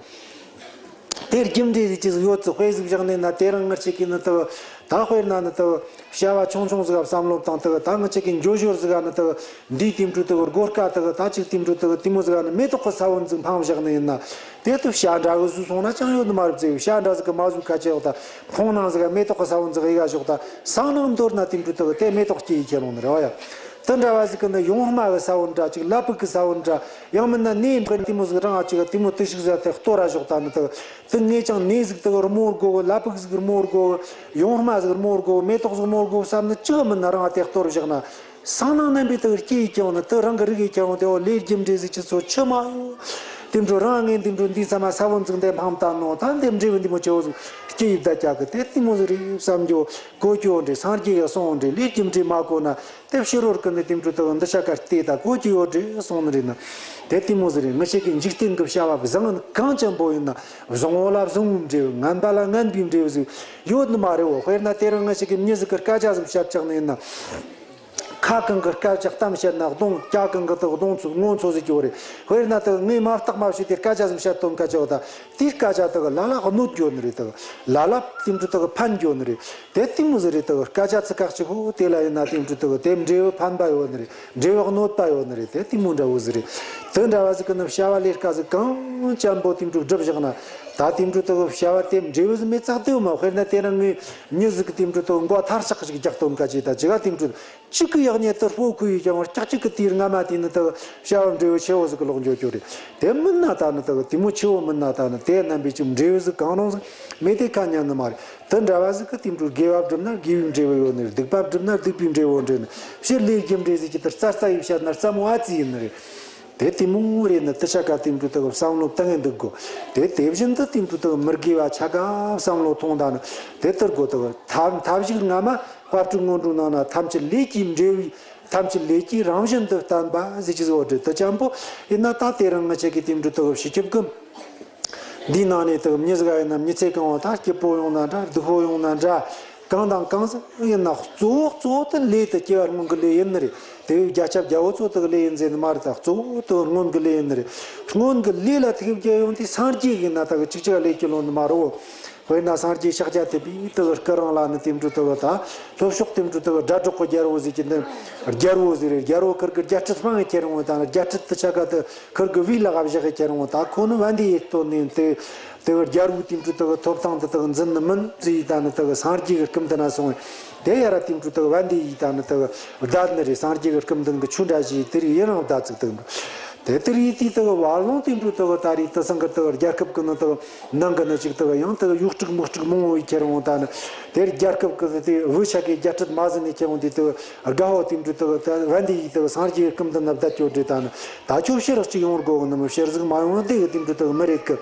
དེ་རྒྱུ་འབྲས་ཟིག་ཅིག་ཡོད་ཚུལ་དཔེ་ཟིག་བཞག་ནས་ན། དེ་རིང་ང་ཅག་གིས་ནི་དག་ད་དཔེར་ན་ནི་དག་བྱ་བ་ཆུང་ཆུང་ཟིག་ག་བསམ་བློ་བཏང་དག་ད་ང་ཅག་གིས་འགྱོ་ཞོར་ཟིག་ག་ནི་དག་འདིའི་དེ་འཕྲོ་དག་སྒོ་ཀ་དག་ད་ཅིག་དེ་འཕྲོ་དག་དེ་མོ་ཟིག་ག་ནི་མེ་ཏོག་གི་ས་བོན་ཟིག་འཕངས་བཞག་ནི་ཡིན་ན། དེ་དུ་བྱ་འདྲ་གི་ཟོས་སོང་ན་ཅང་ཡོད་ནི་མ་རེད་ཟེར། བྱ་འདྲ་ཟིག་གི་མ་ཟོས་ཁ་ཆེ་འོག་ད་ཁོང་ནང་ཟིག་ག་མེ་ཏོག་གི་ས་བོན་ཟིག་ཡི་ག་ཞོག་ད་སང་ནང་མདོར་ན་དེ་འཕྲོ་དག་དེ་མེ་ཏོག་སྐྱེ་ཡི་ཁྱེར་འོང་ནི་རེད་བ་ཡ། དེ་འདྲ་བ་ཟིག་གི་ནི་ཡོང་སྨྲ་གི་ས་བོན་འདྲ་ཅིག་ལ་ཕུག་གི་ས་བོན་འདྲ། ཡང་མིན་ན་ནས་འབུར་དེ་མོ་ཟིག་རང་ཨ་ཅིག་དེ་མོ་དུ་ཞིག་ཟ་དེ་གཏོར་ར་ཞོག་ད་ནི་དག་དུ་ངས་ཀྱང་ནས་ཟིག་དག་རི་མོ་བར་དགོ་གི། ལ་ཕུག་ཟིག་རི་མོ་བར་དགོ་གི། ཡོང་སྨྲ་ཟིག་རི་མོ་བར་དགོ་གི། མེ་ཏོག་ཟིག་རི་མོ་བར་དགོ་གི་བསམ་ནི་ཅི་གི་མིན་ན་རང་ཨ་དེ་གཏོར་བཞག་ན། སང་ནང་རྣམ་པའི་དག་སྐྱེ་ཡི་ཀྱང་ནི་དུ་རང་གི་རིག་ཡི་ཀྱང་དེ་འོ་ལས་རྒྱུ་འབྲས་ཟིག་ཅི་ཚོ་ཆི་མ་ཡོད། དེ་འཕྲོ་རང་ངས་འདི་འཕྲོ་འདི་ཚང་མ་ས་བོན་ཟིག་འདི་འཕངས་བཏང་ནོ་ད་འདི་འབྲས་བུ་འདི་མོ་ཆེ་བོ་ཟིག་སྐྱེ་ཡི་བསྡད་ཀྱག་གི། དེ་དེ་མོ་ཟིག་རེད་བསམ་རྒྱུ་གོ་རྒྱུ་འདྲ། སངས་རྒྱས་ཀྱི་གསུང་འདྲ། ལས་རྒྱུ་འབྲས་མ་གོ་ན། དེ་ཕྱི་རོལ་གི་ནི་དེ་འཕྲོ་དག་འདི་ཆ་ག་བལྟས་ད་གོ་རྒྱུ་ཡོད་འདྲ་གསུངས་ནི་རེད་ན། དེ་དེ་མོ་ཟིག་རེད། ང་ཅག་གི་འཇིག་རྟེན་གི་བྱ་བ་བཟང་ངན་གང་ཅན་པོ་ཡིན་ན་བཟང་བོ་ལ་བཟང་བོའི་འབྲས་བུ། ངན་པ་ལ་ངན་པའི་འབྲས་བུ་ཟིག་ཡོད་ནི་མ་རེད་བོ། དཔེར་ན་དེ་རིང་ང་ཅག་གི་མྱི་ཟིག་གི་སྐད་ཆ་ཟིག་བཤད་ཆགས་ནི་ཡིན་ན། ཁ་གང་གི་སྐད་ཆ་གཏམ་བཤད་ན་གདོང་། སྐྱ་གང་གི་དག་གདོང་ཚོ་ངོ་ཚོ་ཟིག་གི་བོ་རེད། དཔེར་ན་དག་ངས་མ་བརྟགས་མ་དཔྱད་དེ་སྐད་ཆ་ཟིག་བཤད་དོན་སྐད་ཆ་བོ་ད། དེའི་སྐད་ཆ་དག་ལ་ལ་གནོད་འགྱོ་ནི་རེད། དག་ལ་ལ་དེ་འཕྲོ་དག་ཕན་འགྱོ་ནི་རེད། དེ་དེ་མོ་ཟིག་རེད། དག་སྐད་ཆ་ཚིག་ཁག་ཅིག་ཧོ་དེ་ལ་ཡིན་ན་དེ་འཕྲོ་དག་དེ་འབྲས་བུ་ཕན་པ་ཡོད་ནི་རེད། འབྲས་བུ་གནོད་པ་ཡོད་ནི་རེད། དེ་དེ་མོ་འདྲ་བོ་ཟིག་རེད། དེ་འདྲ་བ་ཟིག་གི་ནི་བྱ་བ་ལས་ཀ་ཟིག་གང་ཅན་པོ་དེ་འཕྲོ་བསྒྲུབས་བཞག་ན། ད་དེ་འཕྲོ་དག་བྱ་བ་དེ་འབྲས་བུ་ཟིག་མེད་ཚག་དེ་བོ་མ། དཔེར་ན་དེ་རིང་ངས་མྱི་ཟིག་གི་དེ་འཕྲོ་དག་མགོ་ཐར་ཆག་ཅིག་རྒྱག་དོན་ཀ་ཅིག་ད་ཅི་ག་དེ་འཕྲོ། གཅིག་གི་ཡག་ཉེས་དེ་སྤོ་ཁུ་ཡི་ཀྱང་ཀྱག་གཅིག་གི་དེའི་རྔ་མ་དེ་ནི་དག་བྱ་བ་འབྲས་བུ་ཆེ་བོ་ཟིག་གི་ལོག་འགྱོ་རྒྱུ་རེད། དེ་མིན་ན་ད་ནི་དག་དེ་མོ་ཆེ་བོ་མིན་ན་ད་ནི་དེ་རྣམ་པའི་ཅིག་འབྲས་བུ་ཟིག་གང་རུང་ཟིག་མེད་དེ་ཁ་ཉན་ནི་མ་རེད། དེ་འདྲ་བ་ཟིག་གི་དེ་འཕྲོ་དགེ་བ་བསྒྲུབས་ན་དགེ་བའི་འབྲས་བུ་ཡོད་ནི་རེད། སྡིག་པ་བསྒྲུབས་ན་སྡིག་པའི་འབྲས་བུ་འབྲེལ་ནི། ཕྱིར་ལས་རྒྱུ་འབྲས་ཟིག་གི་དེ་རྩ་རྩ་ཡི་བཤད་ན་རྩ་མོ་ཨ་ཙི་ཡིན་ནི་རེད། དེ་དེ་མོ་རེད་ནི་དེ་ཆ་ག་དེ་འཕྲོ་དག་བསམ་བློ་བཏང་ངེ་འདུག་དགོ། དེ་དེ་བཞིན་དུ་དེ་འཕྲོ་དག་མི་དགེ་བ་ཆ་ག་བསམ་བློ་ཐོངས་ད་ནི་དེ་ལྟར་དགོ། དག་ཐབས་ཐབས་ཤིག་སྔ་མ། དཔལ་སྤྲུལ་སྔོན་འགྲོའི་ནང་ན་ཐམས་ཅད་ལས་ཀྱི་འབྲས་བུའི། ཐམས་ཅད་ལས་ཀྱི་རང་བཞིན་དུ་བསྟན་པ་ཟེར་གྱི་ཟིག་འོ་འདྲ་དེ་ཅན་པོ་ཡིན་ན། ད་དེ་རིང་ང་ཅག་གི་དེ་འཕྲོ་དག་སྤྱི་ཁྱབ་ཀུན་འདིའི་ནང་ནས་དག་མྱི་ཟིག་ཡིན་ན་མྱི་ཚེ་གང་བོ་ད་སྐྱིད་པོ་ཡོང་ན་འདྲ། སྡུག་པོ་ཡོང་ན་འདྲ། གང་དང་གང་ཟིག་ཡིན་ན་གཙོ་བོ་གཙོ་བོ་དེ་ལས་དེ་སྐྱེ་བ་སྔོན་གྱི་ལས་ཡིན་ནི་རེད། དེ་བས་རྒྱལ་ཁབ་རྒྱལ་པོ་ཚོ་དག་ལས་ཡིན་ཟེར་ནི་མ་རེད། ད་གཙོ་བོ་དེ་སྔོན་གྱི་ལས་ཡིན་ནི་རེད། སྔོན་གྱི་ལས་ལ་ཐུག་རྒྱུ་ཡོང་དུས་སངས་རྒྱས་ཡིན་ན་དག་གཅིག་ཅིག་ལས་ཀྱི་ལོ་ནི་མ་རེད། དཔེར་ན་སངས་རྒྱས་ཤཱཀྱ་ཐུབ་པས་དེ་གི་སྐུ་རིང་ལ་ནི་དེ་འཕྲོ་དེ་གི་ད་ལྷོ་ཕྱོགས་དེ་འཕྲོ་དེ་གི་སྒྲ་སྒྲོག་གི་རྒྱལ་པོ་ཟེར་གྱི་འདི་རྒྱལ་པོ་ཟེར་རེད། རྒྱལ་པོ་ཁིར་གི་རྒྱལ་སྲིད་སྤང་ངེ་ཁྱེར་འོང་དང་རྒྱལ་སྲིད་དེ་ཆ་ག་དེ་ཁིར་གི་བེའུ་ལག་བཞག་གི་ཁྱེར་འོང་ད་ཁོ་ནི་བན་དེ་ཡི་སྟོད་ནས་དེ་དེ་གི་རྒྱལ་པོ་དེ་འཕྲོ་དེ་གི་ཐོབ་ཐང་དེ་དེ་གི་འཛིན་ནི་མིན་ཟེར་ཡི་ད་ནི་དེ་གི་སངས་རྒྱས་ཀྱི་སྐུ་མདུན་ན་སོང་བས་དེ་ཡ་ར་དེ་འཕྲོ་དེ་གི་བན་དེ་ཡི་ད་ནི་དེ་གི་བདག་ནི་རེད། སངས་རྒྱས་ཀྱི་སྐུ་མདུན་གྱི་ཆོས་འདྲ་ཞིག་དེ་རིགས་ཡིན་རང་བདག་ཚིག་དེ་འཕྲོ་དེ་དེ་རིགས་དེ་དེ་གི་བར་ལོང་དེ་འཕྲོ་དེ་གི་ད་རེས་དེ་སང་གི་དེ་གི་རྒྱལ་ཁབ་ཀྱི་ནི་དེ་གི་ནང་གི་ནི་ཅིག་དག་ཡང་དག་གཡོག་ཕྲུག་མི་ཕྲུག་མང་བོ་ཡི་ཁྱེར་འོང་ད་ནི། དེར་རྒྱལ་ཁབ་ཀྱི་དེ་བུ་ཆ་གའི་རྒྱལ་སྲིད་མ་ཟིན་ནས་ཁྱེར་འོང་དེ་དག་དགའ་བོ་དེ་འདྲ་དག་ད་བན་དེ་ཡི་དག་སངས་རྒྱས་སྐུ་མདུན་ན་བསྡད་ཀྱོ་འདྲ་ད་ནི། ད་ཁྱོད་ཕྱིར་གཅིག་ཡོང་དགོ་གི་ནི་མི་ཕྱིར་ཟིག་མ་ཡོང་དེ་གི་དེ་འདྲ་དག་མི་རེད་གི།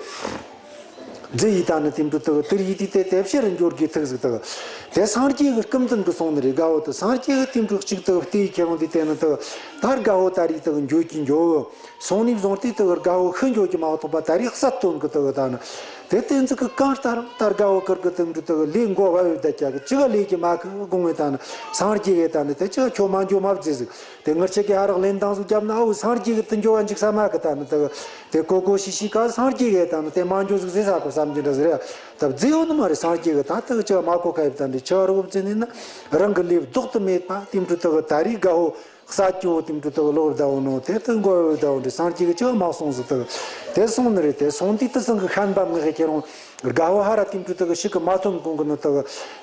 རྫི་ཡི་ད་ནི་དེ་འདྲ་དག་དེར་ཡི་དེ་དེ་དེ་ཕྱིར་འགྱོ་དགོས་ཐུག་ཟིག་དག་དེ་སངས་རྒྱས་ཀྱི་སྐུ་མདུན་དུ་སོང་ནི་རེད། དགའ་བོ་དེ་སངས་རྒྱས་ཀྱི་དེ་འདྲ་གཅིག་དག་བལྟས་ཡི་ཁྱེར་འོང་དེ་དེ་ནི་དག་ད་དགའ་བོ་ད་རེས་དག་འགྱོ་གི་འགྱོ། སོང་ནས་བཟུང་སྟེ་དེ་གི་དགའ་བོ་ཤི་འགྱོ་གི་མ་གཏོགས་པ་ད་རེས་གསད་དོན་གི་དེ་གི་ད་ནི་ དེ་དེ་ཚོ་གི་གང་ལྟར་ལྟར་དགའ་བོ་ཀིར་གི་དེ་འདྲ་དག་ལས་འགོ་བ་བའི་བསྡད་ཀྱག་གི་ཅི་ག་ལས་ཀྱི་མ་གི་དགོངས་བའི་ད་ནི་སངས་རྒྱས་གི་ད་ནི་དེ་ཅི་ག་ཁྱོད་མ་འགྱོ་མ་བརྩི་ཟིག་དེ་ངར་ཆེ་གི་ཧ་རག་ལེན་དང་ཟིག་བརྒྱབ་ན་ཨའུ་སངས་རྒྱས་གི་དེ་འགྱོ་བ་འཇིག་ས་མ་གི་ད་ནི་དག་དེ་གོ་གོ་ཤི་ཤི་ག་སངས་རྒྱས་གི་ད་ནི་དེ་མ་འགྱོ་ཟིག་ཟེར་ས་གི་བསམ་གྱི་འདྲ་ཟིག་རེད། ད་བརྩི་ཡོད་ནི་མ་རེད། སངས་རྒྱས་གི་ད་དག་ཅི་ག་མ་གོ་ཁ་ཡིབ་ད་འདྲ་ཆི་བ་རོགས་བརྩི་ནི་ན་རང་གི་ལས་ལྡོག་ཏུ་མེད་པ་དེ་འདྲ་དག་ད་རེས་དགའ་བོ། ས་ཀྱོ་དེ་འདྲ་དག་ལོག་བསྡད་ནོ་དེ་དག་འགོ་བསྡད་འདྲ་སངས་རྒྱས་ཀྱི་ཅི་མ་གསུངས་སུ་དག་དེ་གསུངས་ནི་རེད། དེ་གསུངས་དུས་དེ་ཚང་གི་ཤན་པ་མི་ཧེ་ཁྱེད་རང་དགའ་བོ་ཧ་ར་དེ་འདྲ་དག་ཤི་གི་མ་ཐོན་གོང་གི་ནི་དག་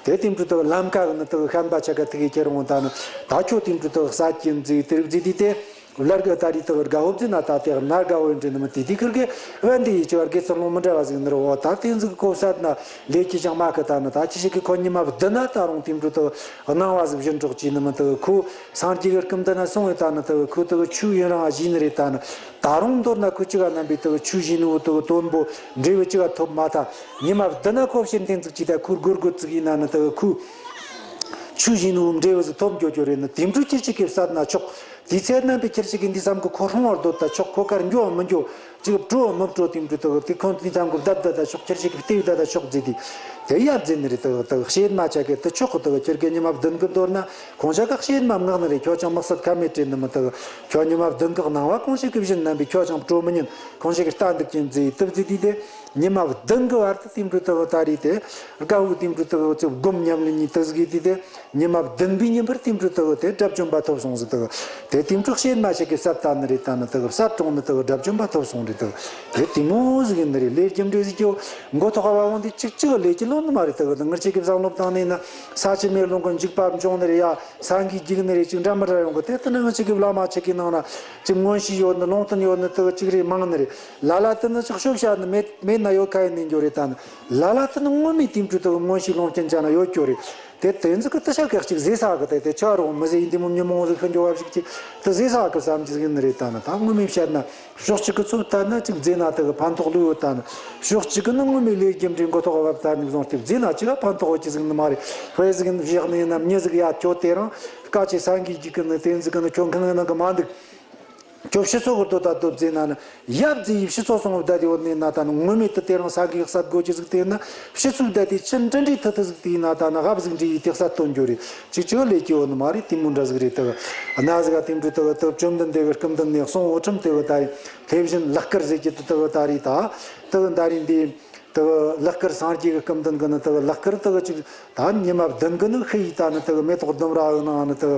དེ་དེ་འདྲ་དག་ལམ་ཀ་གི་ནི་དག་ཤན་པ་ཆ་ག་དེ་གི་ཁྱེད་རང་ད་ནི་ད་ཁྱོད་དེ་འདྲ་དག་ས་ཀྱི་མཛེས་དེ་རིག་མཛེས་དུས་དེ་ལར་གི་ད་རི་དག་དགའ་བོ་བརྩིས་ན་ད་དེ་ན་དགའ་བོ་འདྲ་ནི་མི་དེ་དེ་ཁུར་གི་བན་དེ་ཡི་ཅི་བར་གི་ཚོར་ལོང་མི་འདྲ་བ་ཟིག་ནི་རོ། ད་དེ་ཟིག་གོ་ས་ན་ལས་ཀྱི་ཅང་མ་གི་ད་ནི་ད་ཅི་ཞིག་གི་ཁོ་ཉི་མ་བདུན་ན་ད་རུང་དེ་འདྲ་དག་སྣང་བ་ཟིག་བཞིན་འགྲོགས་ཀྱི་ནི་མི་དག་ཁོ། སངས་རྒྱས་ཀྱི་སྐུ་མདུན་ན་སོང་བས་ད་ནི་དག་ཁོ་དག་ཆོས་ཡུན་རིང་བ་བཞིན་རེད། ད་ནི་ད་རུང་མདོར་ན་ཁོ་ཅི་ག་རྣམ་པའི་དག་ཆོས་བཞིན་བོ་དག་དོན་པོ་འབྲས་བུ་ཅི་ག་ཐོབ་མ་ཐག་ཉི་མ་བདུན་ན་ཁོ་ཕྱིར་འཐེན་ཚུགས་ཀྱི་ད་ཁོ་སྒོར་སྒོར་ཚུགས་ཡིན་ན་ནི་དག་ཁོ་ཆོས་བཞིན་བོ་འབྲས་བུ་ཟིག་ཐོབ་འགྱོ་རྒྱུ་རེད། ནི་དེ་འཕྲོ་ཁྱེད་ཅིག་གིས་བསད་ན་ཆོག་དེ་ཚེ་རྣམ་པའི་ཁྱེད་ཅིག་གིས་འདི་བསམ་གི་ཁོ་སྲུང་བར་འདོད་ད་ཆོག་ཁོ་གར་འགྱོ་མི་འགྱོ། ཅིག་སྤྲོ་མི་སྤྲོ་དེ་འདྲ་དག་དེ་ཁོང་དེ་ཙམ་གི་བདག་བདག་ད་ཆོག་ཁྱེར་ཞིག་གི་ལྟེ་བདག་ད་ཆོག་ཟེར་དེ། དེ་ཡར་འཛིན་ནི་རེད་དག་དག་བཤད་མ་ཆ་གི་དུ་ཆོག་གི་དག་ཁྱེར་གི་ཉི་མ་བདུན་གི་མདོར་ན་ཁོང་ཆ་ག་བཤད་མ་མངགས་ནི་རེད། ཁྱོད་ཅང་དམག་སད་ཁ་མེད་དྲན་ནི་མི་དག་ཁྱོད་ཉི་མ་བདུན་གི་གནང་བ་ཁོང་ཞིག་གི་བཞིན་རྣམ་པའི་ཁྱོད་ཅང་སྤྲོ་མི་ཉན་ཁོང་ཞིག་གི་ལྟ་འདུག་ཀྱིན་ཟེར་དུ་ཟེར་དེ་དེ། ཉི་མ་བདུན་གི་བར་དུ་དེ་འདྲ་དག་ད་རེད་དེ། དགའ་བོ་དེ་འདྲ་དག་ཚེ་སྒོམ་ཉམས་ལེན་གཉིས་དུ་ཟིག་གི་དེ་དེ། ཉི་མ་བདུན་པའི་ཉིན་པར་དེ་འདྲ་དག་དེ་དགྲ་བཅོམ་པ་ཐོབ་སོང་ཟིག་དག་དེ་དེ་འདྲ་བཤད་མ་ཆ་གི་བསད་ད་ནི་རེད། ད་ནི་དག་བསད་གྲོངས་ནི་དག་དགྲ་བཅོམ་པ་ཐོབ་སོང་རེད་དག་དེ་དེ་མོ་ཟིག་ཡིན་ནི་རེད། ལས་རྒྱུ་འབྲས་ཟིག་ཀྱོ་མགོ་ཐོག་བ་འོང་དེ་ཅིག་ཅིག་ལས་ཀྱི་ལོ་ནི་མ་རེད་དག་དག་ངར་ཅིག་གི་བསམ་བློ་བཏང་ནས་ན་ས་ཆུ་མེ་རླུང་གི་འཇིགས་པ་འབྱུང་ནི་རེད་ཡ། ས་འགུལ་རྒྱུག་ནི་རེད། ཅིག་འདྲ་མི་འདྲ་ཡོང་གི་དེ་ལྟ་ན་ང་ཅིག་གི་བླ་མ་ཆ་གི་ནང་ན་ཅིག་མངོན་ཤེས་ཡོད་ནི་ལུང་བསྟན་ཡོད་ནི་དག་ཅིག་རེད་མང་ནི་རེད། ལ་ལ་དེ་ནི་ཅིག་ཤོབ་བྱ་ནི་མེད་མེད་ན་ཡོད་ཁ་ཡིན་ནི་འགྱོ་རེད། ད་ནི་ལ་ལ་དེ་ནི་ངོ་མའི་དེ་འདྲ་དག་མངོན་ཤེས་ལུང་བསྟན་བྱ་ན་ཡོད་རྒྱུ་རེད། དེ་དེ་ཚོ་གི་དེ་ཤ་གི་ཅིག་ཟེ་ས་གི་དེ་དེ་ཆ་རོགས་མི་ཟེ་ཡིན་དེ་མོ་ཉི་མོ་ཟིག་ཤི་འགྱོ་བ་ཞིག་ཅིག་དེ་ཟེ་ས་གི་བསམ་གྱི་ཟིག་ཡིན་ནི་རེད། ད་ནི་ད་ངོ་མའི་བཤད་ན་ཕྱོགས་གཅིག་གི་ཚོད་ལྟ་ན་ཅིག་ཟེ་ན་དེ་གི་ཕན་ཐོགས་ལོས་ཡོད། ད་ནི་ཕྱོགས་གཅིག་གི་ནི་ངོ་མའི་ལས་རྒྱུ་འབྲས་མགོ་ཐོག་བབ་ད་ནི་བཟུང་སྟེ་ཟེ་ན་ཅིག་ག་ཕན་ཐོགས་ཡོད་ཀྱི་ཟིག་ནི་མ་རེད། དཔེ་ཟིག་བཞག་ནི་ཡིན་ན་མྱི་ཟིག་ཡ་ཁྱོད་དེ་རང་དཀའ་ཆེ་ས་འགུལ་རྒྱུག་གི་ནི་དེ་ཟིག་གི་ནི་ཁྱོད་མཁན་ནང་གི་མ་འདུག་ཁྱོད་ཕྱི་སོ་གི་དོ་ད་དོ་བརྩིས་ན་ནི་ཡབ་རྫི་ཡི་ཕྱི་སོ་སོང་བ་བསྡད་ཡོད་ནི་ན་ད་ནི་ངོ་མེད་དུ་དེ་རང་ས་གི་ས་སྒོ་ཅི་ཟིག་དེ་ན་ཕྱི་སུ་བསྡད་དེ་ཕྱི་འདྲི་འདྲི་ཐུ་ཐུ་ཟིག་དེ་ན་ད་ནི་རབ་ཟིག་འདྲི་ཡི་དེ་ས་སྟོན་རྒྱུ་རེད། ཅིག་ཅིག་ལས་ཀྱི་ཡོད་ནི་མ་རེད། དེ་མོ་འདྲ་ཟིག་རེད། དུ་ན་ཟིག་ག་དེ་འདྲི་དུ་དུ་བཅོམ་ལྡན་འདས་གི་སྐུ་མདུན་ནས་གསུང་འོ་ཁྲིམས་དེ་བ་ད་རེད། ལྷས་བྱིན་ལག་དཀར་ཟེར་གྱི་དུ་དུ་བ་ད་རེད། ད་དུ་ད་རེད་འདི། དེ་གི་ལག་དཀར་སངས་རྒྱས་ཀྱི་སྐུ་མདུན་གྱི་ནི་དེ་གི་ལག་དཀར་དེ་གི་ཅིག་ད་ཉི་མ་བདུན་གྱི་ནི་ཤི་ཡི་ད་ནི་དེ་གི་མེ་ཏོག་ལྡུམ་ར་གི་ནང་ནི་དེ་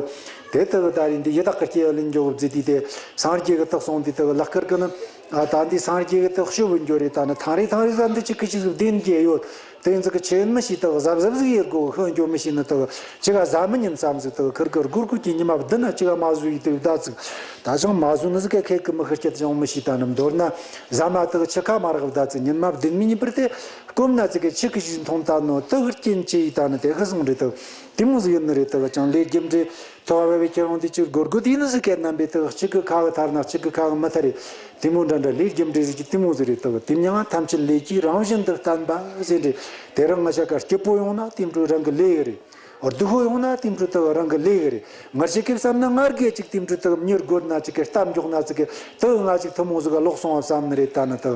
གི་དེ་དེ་གི་ད་རེས་འདི་ཡི་དྭགས་ཀྱི་སྐྱེ་བ་ལེན་འགྱོ་བཟླས་དུས་དེ་སངས་རྒྱས་ཀྱི་དེ་གསུངས་དུས་དེ་གི་ལག་དཀར་གྱི་ནི་ཨ་ད་འདི་སངས་རྒྱས་ཀྱི་དེ་ཤི་བོ་འགྱོ་རེད། ད་ནི་ཐང་རེ་ཐང་རེ་ཟ་འདི་ཅིག་གི་ཅིག་ཟིག་བདེན་གྱི་ཡོད། དེ་ཚོ་གི་ཆེན་མི་ཤི་དེ་གི་གཟབ་གཟབ་ཟིག་ཡེད་དགོ་ཤི་འགྱོ་མི་ཤི་ནི་དེ་གི་ཅི་ག་ཟ་མི་ཉན་བསམ་ཟིག་དེ་གི་ཁིར་གི་སྒུར་སྒུར་གྱི་ཉི་མ་བདུན་ན་ཅི་ག་མ་ཟོས་ཡི་དེ་བདག་ཚིག་ད་ཅང་མ་ཟོས་ནི་ཟིག་ག་ཁེ་གི་མི་ཤི་སྐྱིད་ཅང་མི་ཤི། ད་ནི་མདོར་ན་ཟ་མ་དེ་གི་ཆི་ཁ་མ་རག་བདག་ཚིག་ཉིན་མ་བདུན་མི་ཉིན་པར་དེ་སྐོམ་ན་ཚིག་གི་ཆི་གི་ཞིག་མཐོང་ད་ནོ་དེ་གི་རྐྱེན་ཅི་ཡི་ད་ནི་དེ་གི་སོང་རེད། དེ་དེ་མོ་ཟིག་ཡིན་ནི་རེད། དེ་གི་ཅང་ལས་རྒྱུ་འབྲས་ཐོག་བ་བའི་ཁྱེད་རང་དེ་ཅིག་སྒོར་སྒོར་དེ་ནི་ཟིག་ག་རྣམ་པའི་དེ་གི་གཅིག་གི་ཁ་གི་ཐར་ན་གཅིག་གི་ཁ་གི་མི་ཐར་རེད། དེ་མོ་འདྲ་འདྲ་ལས་རྒྱུ་འབྲས་ཟིག་གི་དེ་མོ་ཟིག་རེད། དེ་གི་དེ་མྱང་ཐམས་ཅད་ལས་ཀྱི་རང་བཞིན་དུ་བརྟན་པ་ཟེར་འདྲ། དེ་རིང་ང་ཞག་ག་སྐྱིད་པོ་ཡོང་ན་དེ་འདྲ་རང་གི་ལས་ཀྱི་རེད། སྡུག་པོ་ཡོང་ན་དེ་འདྲ་དག་རང་གི་ལས་ཀྱི་རེད། ང་ཅག་གིས་བསམ་ན་ང་རྒས་ཅིག་དེ་འདྲ་དག་མྱུར་དགོས་ན་ཅིག་གི་གཏམ་མགྱོགས་ན་ཅིག་གི་དག་ང་ཅིག་ཐུན་མོང་ཟིག་ག་ལོག་སོང་བ་བསམ་ནི་རེད། ད་ནི་དག་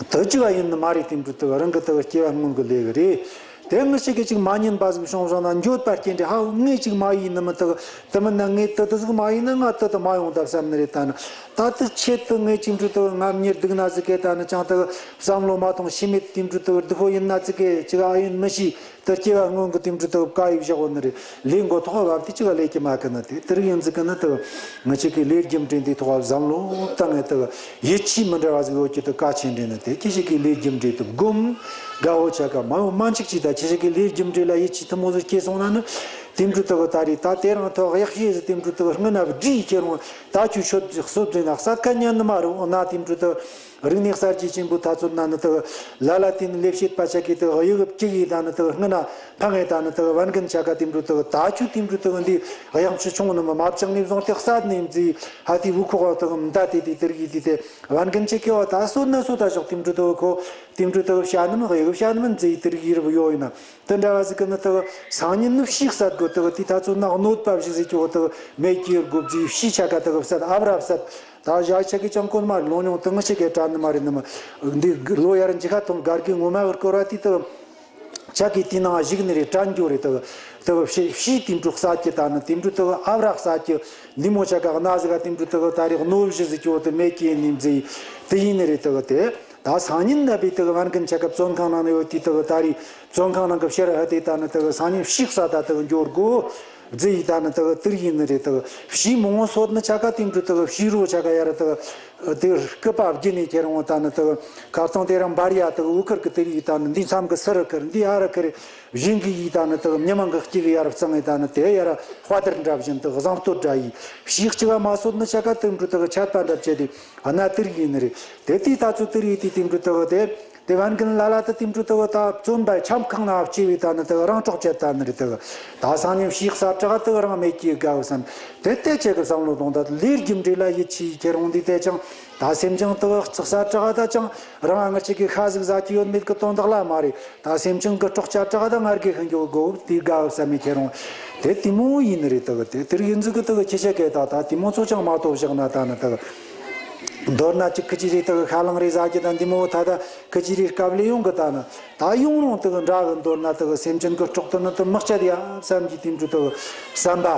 དག་ཅི་ག་ཡིན་ནི་མ་རེད། དེ་འདྲ་དག་རང་གི་དག་སྐྱེ་བ་སྔོན་གི་ལས་ཀྱི་རེད། དེ་ང་ཅག་གིས་ཅིག་མ་ཉན་པ་ཟིག་བྱུང་སོང་ན་འགྱོད་པ་སྐྱེ་འདྲ། ཧ་ངས་ཅིག་མ་ཡིན་ནི་མི་དག་དེ་མིན་ན་ངས་དེ་དེ་ཟིག་མ་ཡིན་ན་ང་དེ་དེ་མ་ཡོང་ད་བསམ་ནི་རེད། ད་ནི་ད་དེ་ཆེད་དུ་ངས་ཅིག་འདྲ་དག་ང་མྱུར་སྡུག་ན་ཟིག་གི་ད་ནི་ཅང་དག་བསམ་བློ་མ་གཏོང་ཤི་མེད་དེ་འདྲ་དག་སྡུག་པོ་ཡིན་ན་ཟིག་གི་ཅི་ག་ཡིན་མི་ཤེས། དེ་སྐྱེ་བ་སྔོན་གྱི་དེ་འདྲ་དག་བཀའ་ཡིག་བཞག་ཡོད་ནི་རེད། ལས་མགོ་ཐོག་བབ་དེ་ཅི་ག་ལས་ཀྱི་མ་གི་ནི་དེ་དེར་ཡིན་ཟིག་གི་ནི་དག་ང་ཅག་གི་ལས་རྒྱུ་འབྲས་འདི་ཐོག་བབ་བསམ་བློ་བཏང་ངས་དག་ཡིད་ཆེས་མི་འདྲ་བ་ཟིག་ཡོད་ཀྱི་དག་གལ་ཆེན་འདྲ་ནི་དེ་ཁྱེད་ཅག་གི་ལས་རྒྱུ་འབྲས་དེ་སྒོམ་དགའ་བོ་ཆ་ག་མ་ཡོང་མ་འཆིག་ཅིག་ད་ཁྱེད་ཅག་གི་ལས་རྒྱུ་འབྲས་ལ་ཡིད་ཆེས་ཐུན་མོང་ཟིག་སྐྱེས་སོང་ན་ནི་དེ་འདྲ་དག་ད་རེད། ད་དེ་རང་ཐོག་ཡག་ཤོས་ཟིག་དེ་འདྲ་དག་སྔོན་ན་བསྒྲིགས་ཁྱེད་རང་ད་ཁྱོད་ཤོད་ཟིག་གསོད་ཟིན་ན་གསད་ཁ་ཉན་ནི་མ་རེད། འོ་ན་དེ་འདྲ་དག་རིག་གནས་གསར་བརྗེ་ཆེན་པོའི་དུས་ཚོད་ན་ནི་དག་ལ་ལ་དེ་ནི་ལས་བྱེད་པ་ཆ་གི་དག་གཡུ་གབ་ཀྱི་གི་ད་ནི་དག་སྔ་ན་ཕ་ངས་ད་ནི་དག་བན་རྒན་ཆ་ག་དེ་འདྲ་དག་ད་ཆུ་དེ་འདྲ་དག་འདི་གཡང་ཆུ་ཆུང་ནི་མ་མ་བཅང་ནས་བཟུང་སྟེ་གསད་ནས་མཛེས་ཧ་དེ་བུ་ཁོག་དག་མདའ་དེ་དེ་དེར་གི་དེ་དེ་བན་རྒན་ཆ་གི་བ་ད་སོད་ན་སོད་ད་ཞོག་དེ་འདྲ་དག་ཁོ་དེ་འདྲ་དག་བྱ་ནི་མ་གཡུ་གབ་བྱ་ནི་མ་མཛེས་དེར་གི་རུ་ཡོད་ཡིན་ན་དེ་འདྲ་བ་ཟིག་གི་ནི་དག་སང་ཉིན་ནི་ཕྱིས་གསད་དགོས། དག་དེ་དུས་ཚོད་ན་གནོད་པ་བཞི་ཟིག་གི་བ་དག་མེད་ཀྱི་དགོས་མཛེས་ཕྱིས་ཆ་ག་དག་གསད་ཨབ་ར་གསད། ད་ཞག་ཆ་གི་ཅང་གོ་ནི་མ་རེད། ལོ་ཉུང་དུ་ངི་ཆ་གི་དྲན་ནི་མ་རེད་ནི་མ། འདི་ལོ་ཡར་འཇིག་ཁ་ཐོན་གར་གི་ངོ་མ་བར་སྐོར་བ་དེ་དུ། ཆ་གི་དེ་ནང་བཞུགས་ནི་རེད། དྲན་རྒྱུ་རེད། དུ་དུ་ཕྱི་ཕྱི་དེ་འབྲུ་ས་ཀྱི་ད་ནི་དེ་འབྲུ་དུ་ཨ་བྲག་ས་ཀྱི་འདི་མོ་ཆ་ག་གནའ་ཟིག་ག་དེ་འབྲུ་དུ་ད་རེས་གནོད་གཞི་ཟིག་ཅོ་དུ་མེད་ཀྱི་ནི་མཛེས་དེ་ཡིན་ནི་རེད། དུ་དེ་ད་སང་ཉིན་ན་བི་དུ་བན་གིན་ཆ་ག་བཙོན་ཁང་ནང་ནས་ཡོད་དེ་དུ་ད་རེས་བཙོན་ཁང་ནང་གི་ཕྱིར་ཧ་དེ་ད་ནི་དུ་སང་ཉིན་ཕྱི་ས་ད་དུ་འབྱོར་དགོ། རྫི་ཡི་ད་ནི་དག་དིར་ཡིན་ནི་རེད། དག་ཕྱིའི་མི་ངོ་སོད་ནི་ཆ་ག་དེ་འདྲ་དག་ཕྱི་རོ་ཆ་ག་ཡར་དག་དེ་སྐུད་པ་བརྒྱུད་ནས་ཁྱེར་འོང་། ད་ནི་དག་ཁ་སང་དེ་རིང་འབར་ཡ་དག་འུ་ཁུར་གི་དིར་ཡི་ད་ནི་འདི་མཚམས་གི་སི་རུ་ཁུར་འདི་ཨ་རུ་ཁུར་བཞིན་གི་ཡི་ད་ནི་དག་མྱི་མང་གི་སྐྱིད་གི་ཡར་བཙང་ངི་ད་ནི་དེ་ཡར་དཔའ་དར་འདྲ་བཞིན་དག་བཟང་སྟོད་འདྲ་ཡི་ཕྱིའི་གཅིག་ག་མ་སོད་ནི་ཆ་ག་དེ་འདྲ་དག་ཆད་པ་འདྲ་བྱེད་དེ་ཨ་ན་དིར་ཡིན་ནི་རེད། དེ་དེའི་ད་ཚོ་དིར་ཡི་དེ་དེ་འདྲ་དག་དེ། དེ་བན་གིན་ལ་ལ་དེ་དེ་འདྲ་དེ་གི་ད་བཙོན་པའི་ཁྱམས་ཁང་ན་སྐྱེ་བའི་ད་ནི་དེ་གི་རང་གྲོགས་བྱེད་ད་ནི་རེད། དེ་གི་ད་སང་ཉིན་ཕྱིའི་ས་བྲག་དེ་གི་རང་མེད་ཀྱི་དགའ་བསམ། དེ་ལྟས་བྱེད་གི་བསམ་བློ་གཏོང་ད་ལས་རྒྱུ་འབྲས་ལ་ཡིད་ཆེས་ཁྱེར་འོང་དུས་དེ་ཅང་ད་སེམས་ཅན་དེ་གི་ས་བྲག་ད་ཅང་རང་ང་ཅིག་གི་ཤ་ཟིག་ཟ་གི་ཡོད་མེད་གི་དོན་དག་ལ་མ་རེད། ད་སེམས་ཅན་གི་སྲོག་ཆགས་བྲག་ད་ང་རྒྱལ་ཤིན་རྒྱུ་དགོ་དེ་དགའ་བསམ་མི་ཁྱེར་འོང་། དེ་དེ་མོ་ཡིན་ནི་རེད། དེ་གི་དེ་དེར་ཡིན་ཟིག་གི་དེ་གི་ཁྱི་ཤ་སྐད་ད་ད་དེ་མོ་ཚོ་ཅང་མ་གཏོགས་བཞག་ན་ད་ནི་དེ་གི། མདོར་ན་ཅིག་ཁི་ཅི་རེད། དེ་གི་ཁ་ལང་རེད་ཟ་རྒྱུ་དང་འདི་མོ་ད་ད་ཁི་ཅི་རེད་སྐབས་ལས་ཡོང་གི་ད་ནི་ད་ཡོང་རུང་དེ་གི་འདྲ་གི། མདོར་ན་དེ་གི་སེམས་ཅན་གི་སྲོག་དེ་ནི་དེ་མི་བཅད་ཡ་བསམ་གྱི་དེ་འདྲ་དེ་གི་བསམ་པ་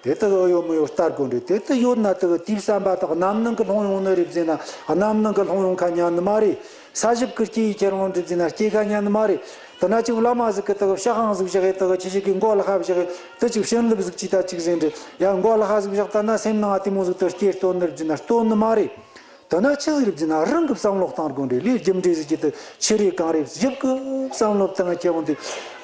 དེ་དེ་གི་ཡོད་མི་ཡོད་ལྟ་དགོས་རེད། དེ་དེ་ཡོད་ན་དེ་གི་དེའི་བསམ་པ་དག་རྣམ་སྣང་གི་ལྷུང་ཡོང་ནི་རེད་ཟེར་ན་རྣམ་སྣང་གི་ལྷུང་ཡོང་ཁ་ཉན་ནི་མ་རེད། ས་ཞབས་ཀྱི་སྐྱེ་ཡི་ཁྱེར་འོང་འདྲི་ཟེར་ན་སྐྱེ་ཁ་ཉན་ནི་མ་རེད། དེ་ན་ཅིག་བླ་མ་ཟིག་གི་དེ་གི་ཕྱག་ཧང་ཟིག་བཞག་གི་དེ་གི་ཁྱི་ཞིག་གི་མགོ་ལ་ཁ་བཞག་གི་དེ་ཅིག་བྱིན་རླབས་ཟིག་ཅི་ད་ཅིག་ཟེར་འདྲི་ཡ་མགོ་ལ་ཁ་ཟིག་བཞག་ད་ན་སེམས་ནང་ཨ་དེ་མོ་ཟིག་དེ་སྐྱེ་སྟོན་ནི་རེད་ཟེར་ན་སྟོན་ནི་མ་རེད། དེ་ན་ཆི་ཟིག་རེད་ཟེར་ན་རང་གི་བསམ་བློ་གཏང་དགོས་འདྲི། ལས་རྒྱུ་འབྲས་ཟིག་གི་དེ་ཆི་རེད་གང་རེད་ཞིབ་གི་བསམ་བློ་བཏང་ཁྱེར་འོང་དུས་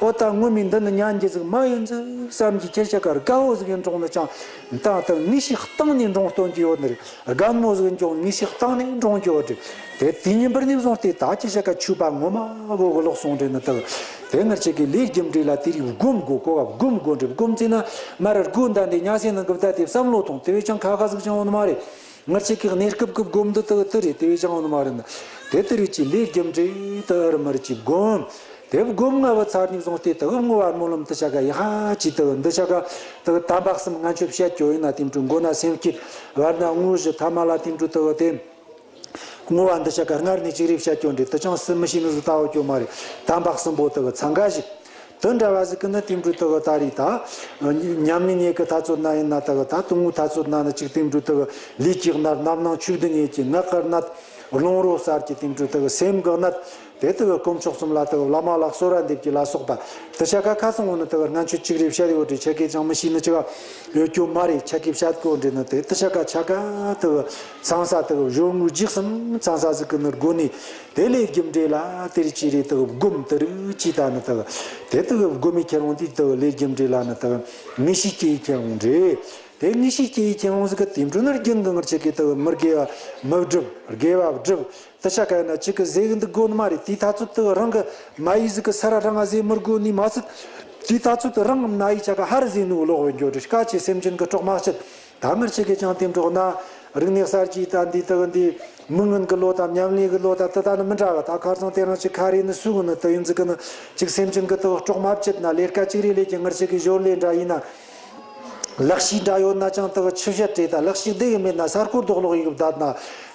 ཨོ་ད་ངོ་མའི་འདི་ནི་ཉན་རྒྱུ་ཟིག་མ་ཡིན་ཟིག་བསམ་གྱི་ཁྱེར་ཤ་ཀ་དགའ་བོ་ཟིག་ཡིན་འགྲོ་ནི་ཅང་ད་དེ་ངེས་ཤེས་གཏིང་ནས་འདྲོངས་སྟོན་གྱི་ཡོད་ནི་རེད། རྒན་མོ་ཟིག་འགྱོ་ངེས་ཤེས་གཏིང་ནས་འདྲོངས་རྒྱུ་རེད། དེ་དེ་ཉིན་པར་ནས་བཟུང་སྟེ་ད་ཅི་བྱ་ཀ་ཆུ་པ་ངོ་མ་གོ་གི་ལོག་སོང་རེད་ནི་དག། དེ་ངར་ཆེ་གི་ལས་རྒྱུ་འབྲས་ལ་དེ་རིགས་སྒོམ་དགོས་གོ་བ་སྒོམ་དགོས་འདྲི་སྒོམ་ཚེ་ན་མར་སྒོ་འདའ་འདི་ཉ་སེ་ནང་གི་བདའ་དེ་བསམ་བློ་ཐོང་དེ་བས་ཀྱང་ཁ་ཁ་ཟིག་ཅང་འོང་ནི་མ་རེད། ངར་ཆེ་གི་གནས་སྐབས་ཀྱི་སྒོམ་འདི་དག་དེ་རེད། དེ་བས་ཀྱང་འོང་ནི་མ་རེད་ནི། དེ་དེ་རིགས་ཀྱི་ལས་རྒྱུ་འབྲས་དེ་ཨར་མར་གྱི་སྒོམ། དེ་སྒོམ་ལྔ་བ་ཚར་ནས་བཟུང་སྟེ་དག་བསྔོ་བ་སྨོན་ལམ་དེ་བྱ་ཀ་ཡ་ཧ་ཅི་དག་འདི་བྱ་ཀ་དག་དམ་པ་གསུམ་ངན་ཆོས་བཤད་རྒྱུ་ཡིན་ན་དེ་འཕྲོ་མགོ་ན་སེམས་བསྐྱེད་བར་ན་དངོས་གཞི་ཐ་མ་ལ་དེ་འཕྲོ་དག་དེ། བསྔོ་བ་འདི་བྱ་ཀ་སྔར་ནས་ཅིག་རེ་བཤད་རྒྱུ་འདྲི་དེ་ཅང་སུ་མི་ཤེས་ནི་ཟིག་ལྟ་བ་རྒྱུ་མ་རེད། དམ་པ་གསུམ་པོ་དག་འཚང་ཁ་ཞིག་དོན་འདྲ་བ་ཟིག་གི་ནི་དེ་འཕྲོ་དག་ད་རེད་ད། ཉམས་ལེན་ཉེ་གི་ཐ་ཚོད་ན་ཡིན་ན་དག་ད་དུང་ངུ་ཐ་ཚོད་ན་ནི་ཅིག་དེ་འཕྲོ་དག་ལུས་ཀྱི་གནད་རྣམ་སྣང་ཆོས་བདུན་ཉིད་ཀྱི་ངག་གི་གནད་རླུང་རོ་གསར་གྱི་དེ་འཕྲོ་དག་སེམས་གི་གནད། དེ་དག་དཀོན་མཆོག་གསུམ་ལ་དག་བླ་མ་ལ་གསོལ་བ་འདེབས་ཀྱི་ལ་སོགས་པ་དེ་ཆ་ཀ་ཁ་སང་འོ་ནི་དག་སྔན་ཆད་ཅིག་རེ་བཤད་ཡོད་རེད། ཆ་གེ་ཅང་མི་ཤེས་ནི་ཅི་ག་ཡོད་རྒྱུ་མ་རེད། ཆ་གེ་བཤད་དགོས་འདྲི་ནི་དེ་དེ་ཆ་ཀ་ཆ་ཀ་དག་ཚང་ས་དག་གཞུང་དངོས་རྗེས་གསུམ་ཚང་ས་ཟིག་གི་ནི་སྒོ་ནས་དེ་ལས་རྒྱུ་འབྲས་ལ་དེར་ཅི་རེད་དག་སྒོམ་དེ་རིགས་ཅི་ད་ནི་དག་དེ་དག་སྒོམ་མི་ཁྱེར་འོང་དུས་དག་ལས་རྒྱུ་འབྲས་ལ་ནི་དག་ངེས་ཤེས་སྐྱེ་ཡི་ཁྱེར་འོང་འདྲི། དེ་ངེས་ཤེས་སྐྱེ་ཡི་ཁྱེར་འོང་ཟིག་གི་དེ་འཕྲོ་ནི་རྒྱུན་གི་ངར་ཆེ་གེ་དག་མི་དགེ་བ་མི་སྒྲུབ་དགེ་བ་སྒྲུབ། དེ་ཆ་ཀ་ཡིན་ན་ཅིག་གི་ཟས་གི་འདུག་དགོས་ནི་མ་རེད། དེའི་ཐ་ཚོད་དུ་རང་གི་མ་ཡིས་ཟིག་གི་ས་ར་རང་ང་ཟས་མི་དགོས་ནི་མ་ཚད། དེའི་ཐ་ཚོད་དུ་རང་གི་མནའ་ཡིས་ཆ་ཀ་ཧར་ཟས་ནུ་ལོག་བའི་འགྱོ་རེ་དཀའ་ཆེ་སེམས་ཅན་གི་གྲོགས་མ་བྱེད། ད་ངར་ཆེ་གེ་ཅང་དེ་འགྲོགས་ན་རིག་གནས་གསར་བརྗེ་ད་འདི་དག་འདི་མི་ངན་གི་བློ་དང་ཉམས་ལེན་གི་བློ་དང་དེ་ད་ནི་མི་འདྲ་གི། ད་ཁ་སང་དེ་རིང་ཅིག་ཁ་རེ་ནི་སུ་གི་ནི་དུ་ཡིན་ཟིག་གི་ནི་ཅིག་སེམས་ཅན་གི་དུ་གྲོགས་མ་བྱེད་ན་ལས་ཀ་ཅིག་རེ་ལས་ཀྱི་ངར་ཆེ་གེ་ཞོར་ལས་འདྲ་ཡིན་ན། ལག་ཤེས་འདྲ་ཡོད་ན་ཅང་དག་ཆུ་བཤད་བྲེས་ད་ལག་ཤེས་བདེ་གི་མེད་ན་ས་སྐོར་རྡོག་ལོག་ཡིག་བསྡད་ན།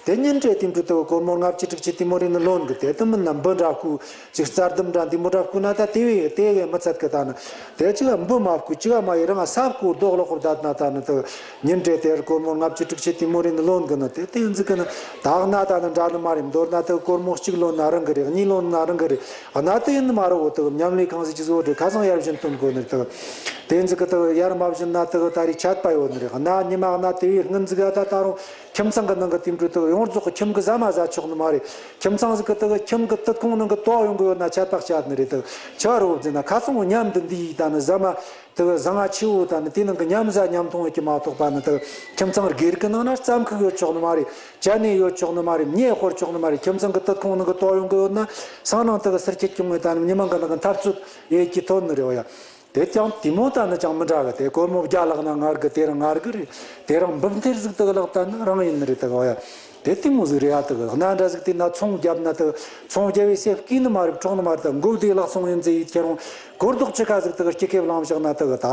དེ་ཉིན་བྲེས་དེ་འཕྲོ་དག་སྒོར་མོ་ལྔ་བཅུ་དྲུག་ཅུ་དེ་མོ་རེ་ནི་ལོན་གི། དེ་དུ་མིན་ན་འབུ་འདྲ་བརྐུ་ཅིག་རྩྭ་ལྡུམ་འདྲ་འདི་མོ་འདྲ་བརྐུ་ན་ད་དེ་བས་དེ་བས་མི་ཚད་གི་ད་ནི། དེ་ཅི་ག་འབུ་མ་བརྐུ་ཅི་ག་མ་ཡི་རང་ས་སྐོར་རྡོག་ལོག་བསྡད་ན་ད་ནི་དུ་ཉིན་བྲེས་དེར་སྒོར་མོ་ལྔ་བཅུ་དྲུག་ཅུ་དེ་མོ་རེ་ནི་ལོན་གི་ནི། དེ་དེ་ཡིན་ཟིག་གི་ནི་ད་གནའ་ད་ནི་འདྲ་ནི་མ་རེད། མདོར་ན་དུ་སྒོར་མོ་གཅིག་ལོན་ན་རང་གི་རེད། གཉིས་ལོན་ན་རང་གི་རེད། གནའ་དུ་ཡིན་ནི་མ་རེད། འོ་དུ་ཉམས་ལེན་གང་ཟིག་ཅི་ཟིག་འོ་དེ་ཁ་སང་ཡར་བཞིན་སྟོན་དགོས་ནི་དུ། དེ་ཚིག་གི་དག་ཡར་མ་བཞིན་ན་དག་ད་རེས་ཆད་པ་ཡོད་ནི་རེད། གནའ་ཉི་མ་གནའ་དེ་བས་སྔོན་ཟིག་ཨ་ད་ད་རུང་ཁྱིམ་ཚང་གི་ནང་གི་དེ་འདྲ་དག་ཡོངས་རྫོགས་ཀྱི་ཁྱིམ་གི་ཟ་མ་ཟ་ཆོག་ནི་མ་རེད། ཁྱིམ་ཚང་ཟིག་གི་དག་ཁྱིམ་གི་དུད་ཁུང་ནང་གི་དོག་ཡོང་གི་ཡོད་ན་ཆད་པ་བཅད་ནི་རེད། དག་ཆི་བ་རེད་ཟེར་ན་ཁ་སང་མཉམ་དུ་འདི་ཡིས་ད་ནི་ཟ་མ་དག་ཟང་ང་ཆེ་བོ་ད་ནི་དེ་ནང་གི་མཉམ་ཟ་མཉམ་འཐུང་ཡོད་ཀྱི་མ་གཏོགས་པ་ནི་དག་ཁྱིམ་ཚང་སྒེར་གི་ནང་ན་རྩམ་ཁུག་ཡོད་ཆོག་ནི་མ་རེད། ཇ་ནི་ཡོད་ཆོག་ནི་མ་རེད། མཉེ་དཔོར་ཆོག་ནི་མ་རེད། ཁྱིམ་ཚང་གི་དུད་ཁུང་ནང་གི་དོག་ཡོང་གི་ཡོད་ན་སང་ནང་དག་སེར་ཁྱེར་གྱོང་ངེ་ད་ནི་མི་མང་གི་ནང་གི་འཐབ་རྩོད་ཡོད་ཀྱི་ཐོན་ནི་རེད་བ་ཡ། དེ་ཀྱང་དེ་མོ་ད་ནི་ཅང་མི་འདྲ་གི། དེ་སྒོར་མོ་བརྒྱ་ལག་ན་ངར་གི་དེ་རང་ངར་གི་རེད། དེ་རང་འབུམ་ཐེར་ཟིག་དག་ལག་ད་ནི་རང་ཡིན་ནི་རེད་དག་ཡ། དེ་དེ་མོ་ཟིག་རེད་ཡ། དག་གནའ་འདྲ་ཟིག་དེ་ན་ཚོང་བརྒྱབ་ན་དག་ཚོང་བརྒྱབ་བའི་སེ་བསྐུས་ནི་མ་རེད། འཕྲོག་ནི་མ་རེད། ད་མགོ་བདེ་ལག་ཚོང་ཡིན་ཟེར་ཡིད་ཁྱེར་རུང་སྒོར་རྡོག་ཅི་ཁ་ཟིག་དག་སྐྱི་ཁེབས་ལངས་བཞག་ན་དག་ད་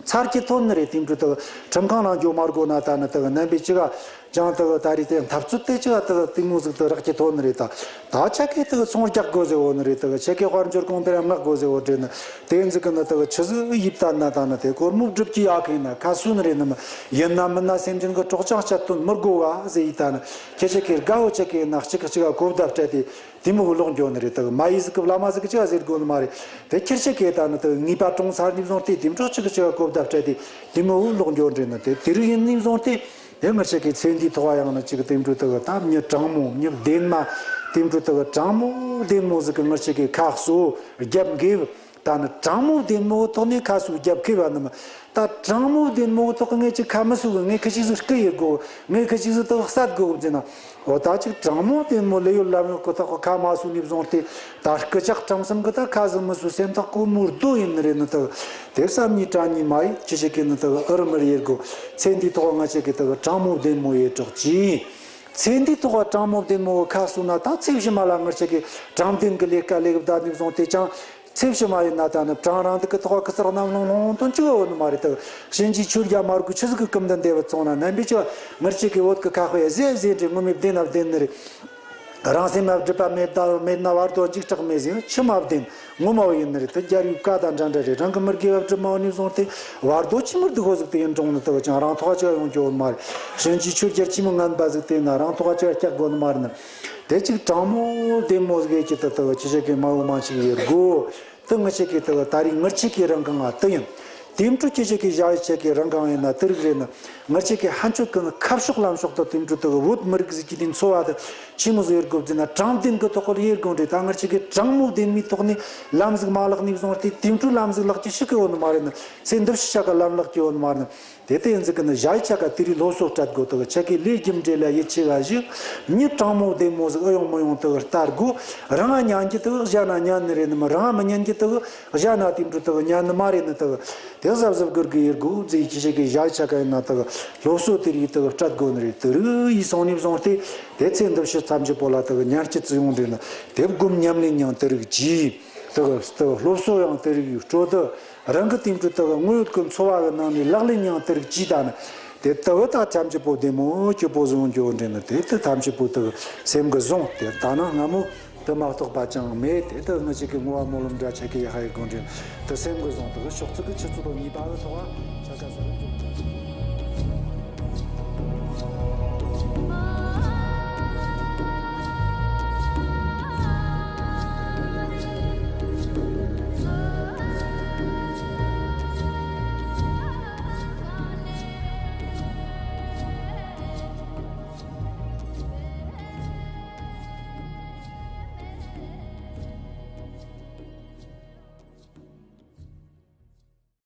ཚར་གྱི་ཐོན་ནི་རེད། དེ་འདྲ་དག་ཁྲིམས་ཁང་ནང་འགྱོ་མ་དགོས་ན་ད་ནི་དག་རྣམ་པའི་ཅི་ག་ ཅང་དག་ད་རེས་དེ་འཐབ་རྩོད་དེ་ཅི་བ་དག་དེ་མོ་ཟིག་དག་རག་གི་ཐོན་ནི་རེད། ད་ད་ཆ་གེ་དག་ཚོང་རྒྱག་དགོས་ཟེར་བོ་ནི་རེད། དག་ཆ་གེ་དཔལ་འབྱོར་གོང་འཕེལ་མངག་དགོས་ཟེར་བོ་དྲན་ནི་དེ་ཟིག་གི་ནི་དག་ཆི་ཟིག་ཡིབ་ད་ན་ད་ནི་དེ་སྒོར་མོ་སྒྲུབ་ཀྱི་ཡག་གི་ན་ཁ་སུ་ནི་རེད། ནི་མི་ཡིན་ན་མིན་ན་སེམས་ཅན་གི་སྲོག་ཅང་བཅད་དོན་མི་དགོས་བ་ཟེར་ཡིན། ད་ནི་ཁྱེད་ཆ་གེ་དགའ་བོ་ཆ་གེ་ན་གཅིག་གཅིག་ག་གོ་བརྡ་སྤྲད་དེ་དེ་མོ་གི་ལོག་འགྱོ་ནི་རེད། དག་མ་ཡི་ཟིག་གི་བླ་མ་ཟིག་གི་ཅི་བ་ཟེར་དགོས་ནི་མ་རེད། དེ་ཁྱེད་ཆ་གེ་ད་ནི་དག་ངེས་པ་གྲོངས་ཚར་ནི་བཟུང་སྟེ་དེ་འཕྲོ་གཅིག་གཅིག་ག་གོ་བརྡ་སྤྲད་དེ་དེ་མོ་གི་ལོག་འགྱོ་ནི་རེད། ནི་དེ་དེ་རིགས་ཡིན་ནི་བཟུང་སྟེ། དེ་ང་ཆ་གི་ཚེ་འདིའི་ཐོག་ཡང་ན་ཅིག་དེ་འཕྲོ་དག་ད་མྱི་དྲང་མོ་མྱི་བདེན་མ། དེ་འཕྲོ་དག་དྲང་མོ་བདེན་མོ་ཟིག་གི་ང་ཆ་གི་ཁ་གསོ་རྒྱབ་འགེབ། ད་ནི་དྲང་མོ་བདེན་མོ་ཐོག་ནས་ཁ་གསོ་རྒྱབ་འགེབ་བ་ནི་མ། ད་དྲང་མོ་བདེན་མོ་ཐོག་ངས་ཅིག་ཁ་མི་གསོ་གི། ངས་ཁི་ཅིག་ཟིག་སྐུ་ཡེ་དགོ། ངས་ཁི་ཅིག་ཟིག་དག་བསད་དགོ་ཟེར་ན། འོ་ད་ཅིག་དྲང་མོ་བདེན་མོ་ལས་ཡོད་ལམ་ཡོད་གི་ཐོག་ཁ་མ་གསོ་ནས་བཟུང་སྟེ། ད་སྐུ་ཅག་ཁྲམ་གསུམ་གི་ད་ཁ་ཟིག་མི་གསོ་སེམས་ཐག་གོ་མོ་རྡོ་ཡིན་ནི་རེད། ནི་དག་དེ་བསམ་ཉིད་དྲན་ཉིད་མ་ཡིན། ཅི་ཞིག་གི་ནི་དག་ཨུ་རུ་མི་རེ་དགོ། ཚེ་འདིའི་ཐོག་ང་ཆ་གི་དག་དྲང་མོ་བདེན་མོ་ཡེ་དྲག་ཅིང་། ཚེ་འདིའི་ཐོག་དྲང་མོ་བདེན་མོ་ཁ་གསོ་ན་ད་ཚེ་ཕྱི་མ་ལ་ང་ཆ་གི་དྲང་བདེན་གི་ལས་ཀ་ལས་གི་བདག་ནི་བཟུང་སྟེ་ཅང་། ཚེ་ཕྱི་མ་ཡིན་ན་ད་ནི་བྲང་རང་དུ་གི་ཐོག་ཁུ་ཚར་རྣམས་ལོང་ལོང་དོན་གཅིག་འོ་ནི་མ་རེད། དག་གཤིན་རྗེའི་ཆོས་རྒྱལ་མར་གོ་ཆི་ཟིག་གི་སྐུམ་དུ་འདེབས་བཙོང་ན་ནམ་པའི་ཆོ་ངར་ཆེ་གི་བོད་གི་ཁ་དཔེ་ཟེ་ཟེ་འདྲེ་ངོ་མི་བདེན་ན་བདེན་ནི་རེད། རང་སེམས་མ་སྒྲིབ་པ་མེད་ད་མེད་ན་བར་དོ་འཇིགས་སྐྲག་མེད་ཟེར་ཆི་མ་བདེན་ངོ་མ་བོ་ཡིན་ནི་རེད། དེ་རྒྱལ་བའི་བཀའ་དང་འདྲ་འདྲ་རེད། རང་གི་མི་དགེ་བ་སྒྲིབ་མ་བོ་ནས་བཟུང་སྟེ་བར་དོ་ཆི་མི་སྡུག་ཧོ་ཟིག་དེ་ཡིན་འགྲོང་ནི་དག་ཅང་རང་ཐོག་ཅི་ཡོང་རྒྱུ་བོ་མ་རེད། གཤིན་རྗེའི་ཆོས་རྒྱལ་ཆི་མི་ངན་པ་ཟིག་དེ་ན་རང་ཐོག་ཅི་སྐྱག་དགོ་ནི་མ་རེད་ནི། དེ་ཅིག་དྲང་མོ་བདེན་མོ་ཟིག་ཡེ་ཅི་ད་དག་ཅི་ཞིག་གི་མ་འོ་མ་ཞིག་ཡེ་དགོ། དེ་ང་ཆེ་གི་དག་ད་རེས་ངར་ཆེ་གི་རང་གང་ང་དེ་ཡིན། དེ་འཕྲོ་ཅི་ཞིག་གི་ཞ་ཡི་ཆེ་གི་རང་གང་ཡིན་ན་དེ་རིགས་རེད་ན། ངར་ཆེ་གི་ཧན་ཆོད་གི་ན་ཁ་ཕྱོགས་ལམ་ཕྱོགས་དང་དེ་འཕྲོ་དག་བོད་མི་རིགས་ཟིག་གི་དེ་འཚོ་བ་དེ་ཆི་མོ་ཟིག་ཡེ་དགོ་བཟེ་ན་དྲང་བདེན་གི་ཐོག་ལ་ཡེ་དགོ་འདྲེ། ད་ངར་ཆེ་གི་དྲང་མོ་བདེན་མའི་ཐོག་ནས་ལམ་ཟིག་མ་ལག་ནས་བཟུང་སྟེ་དེ་འཕྲོ་ལམ་ཟིག་ལག་གི་ཤི་གི་འོ་ནི་མ་རེད་ན། ཚེ་འདི་ཕྱི་ཆ་ག་ལམ་ལག་གི་འོ་ནི་མ་རེད་ན། དེ་ལྟ་ཡིན་ཟིག་གི་ནི་ཞ་ཡི་ཆ་ག་དེ་རིགས་སློབ་གསོ་སྤྲད་དགོ། དག་ཆ་གི་ལས་རྒྱུ་འབྲས་ལ་ཡིད་ཆེས་པ་ཞིག་མྱི་དྲང་མོ་བདེན་མོ་ཟིག་ཨེ་ཡོང་མི་ཡོང་དག་ལྟ་དགོ། རང་ང་ཉན་གྱི་དག་གཞན་ན་ཉན་ནི་རེད་ནི་མི། རང་ང་མི་ཉན་གྱི་དག་གཞན་ན་དེ་འཕྲོ་དག་ཉན་ནི་མ་རེད་ནི། དག་དེ་གཟབ་གཟབ་གུར་གི་ཡེ་དགོ་ཟེ། ཅི་ཞིག་གི་ཞ་ཡི་ཆ་ག་ཡིན་ན་དག་སློབ་གསོ་དེ་རིགས་དག་སྤྲད་དགོ་ནི་རེད། དེ་རིགས་ཡིན་སོང་ནས་བཟུང་སྟེ་དེ་ཚེ་འདི་ཕྱི་ཐམས་ཅད་པོ་ལ་དག་ཉན་སྐྱིད་ཙི་ཡོང་འདྲེ་ནི། དེ་སྒོམ་ཉམས་ལེན་ཡང་དེ་རིགས་ཀྱིས་དག་དག་སློབ་གསོ་ཡང་དེ་རིགས་ཡོད་སྤྲོ་དག་རང་གི་དེ་འཕྲོ་དག་དངོས་ཡོད་ཀྱི་འཚོ་བ་གི་ནང་ནས་ལག་ལེན་ཡང་དེར་གྱིས་དང་ནི། དེ་དག་ད་ཐམས་ཅད་པོ་བདེ་མོ་སྐྱིད་པོ་བཟང་འགྱོ་འདྲེ་ནི། དེ་ད་ཐམས་ཅད་པོ་དག་སེམས་ཀྱི་བཟང་དེ་ད་ནི་སྔ་མོ་དུ་མ་གཏོགས་པ་ཅང་མེད། དེ་དག་ངི་ཅིག་གི་བསྔོ་བ་སྨོན་ལམ་འདྲ་ཆ་གི་ཡ་ཧ་ཡི་དགོན་འདྲེ་ནི། དེ་སེམས་ཀྱི་བཟང་དག་ཕྱོགས་ཚིག་གི་ཆུ་ཚོད་དང་གཉིས་པ་ལ་ཐོག་ཆ་ཆ་ཟེར།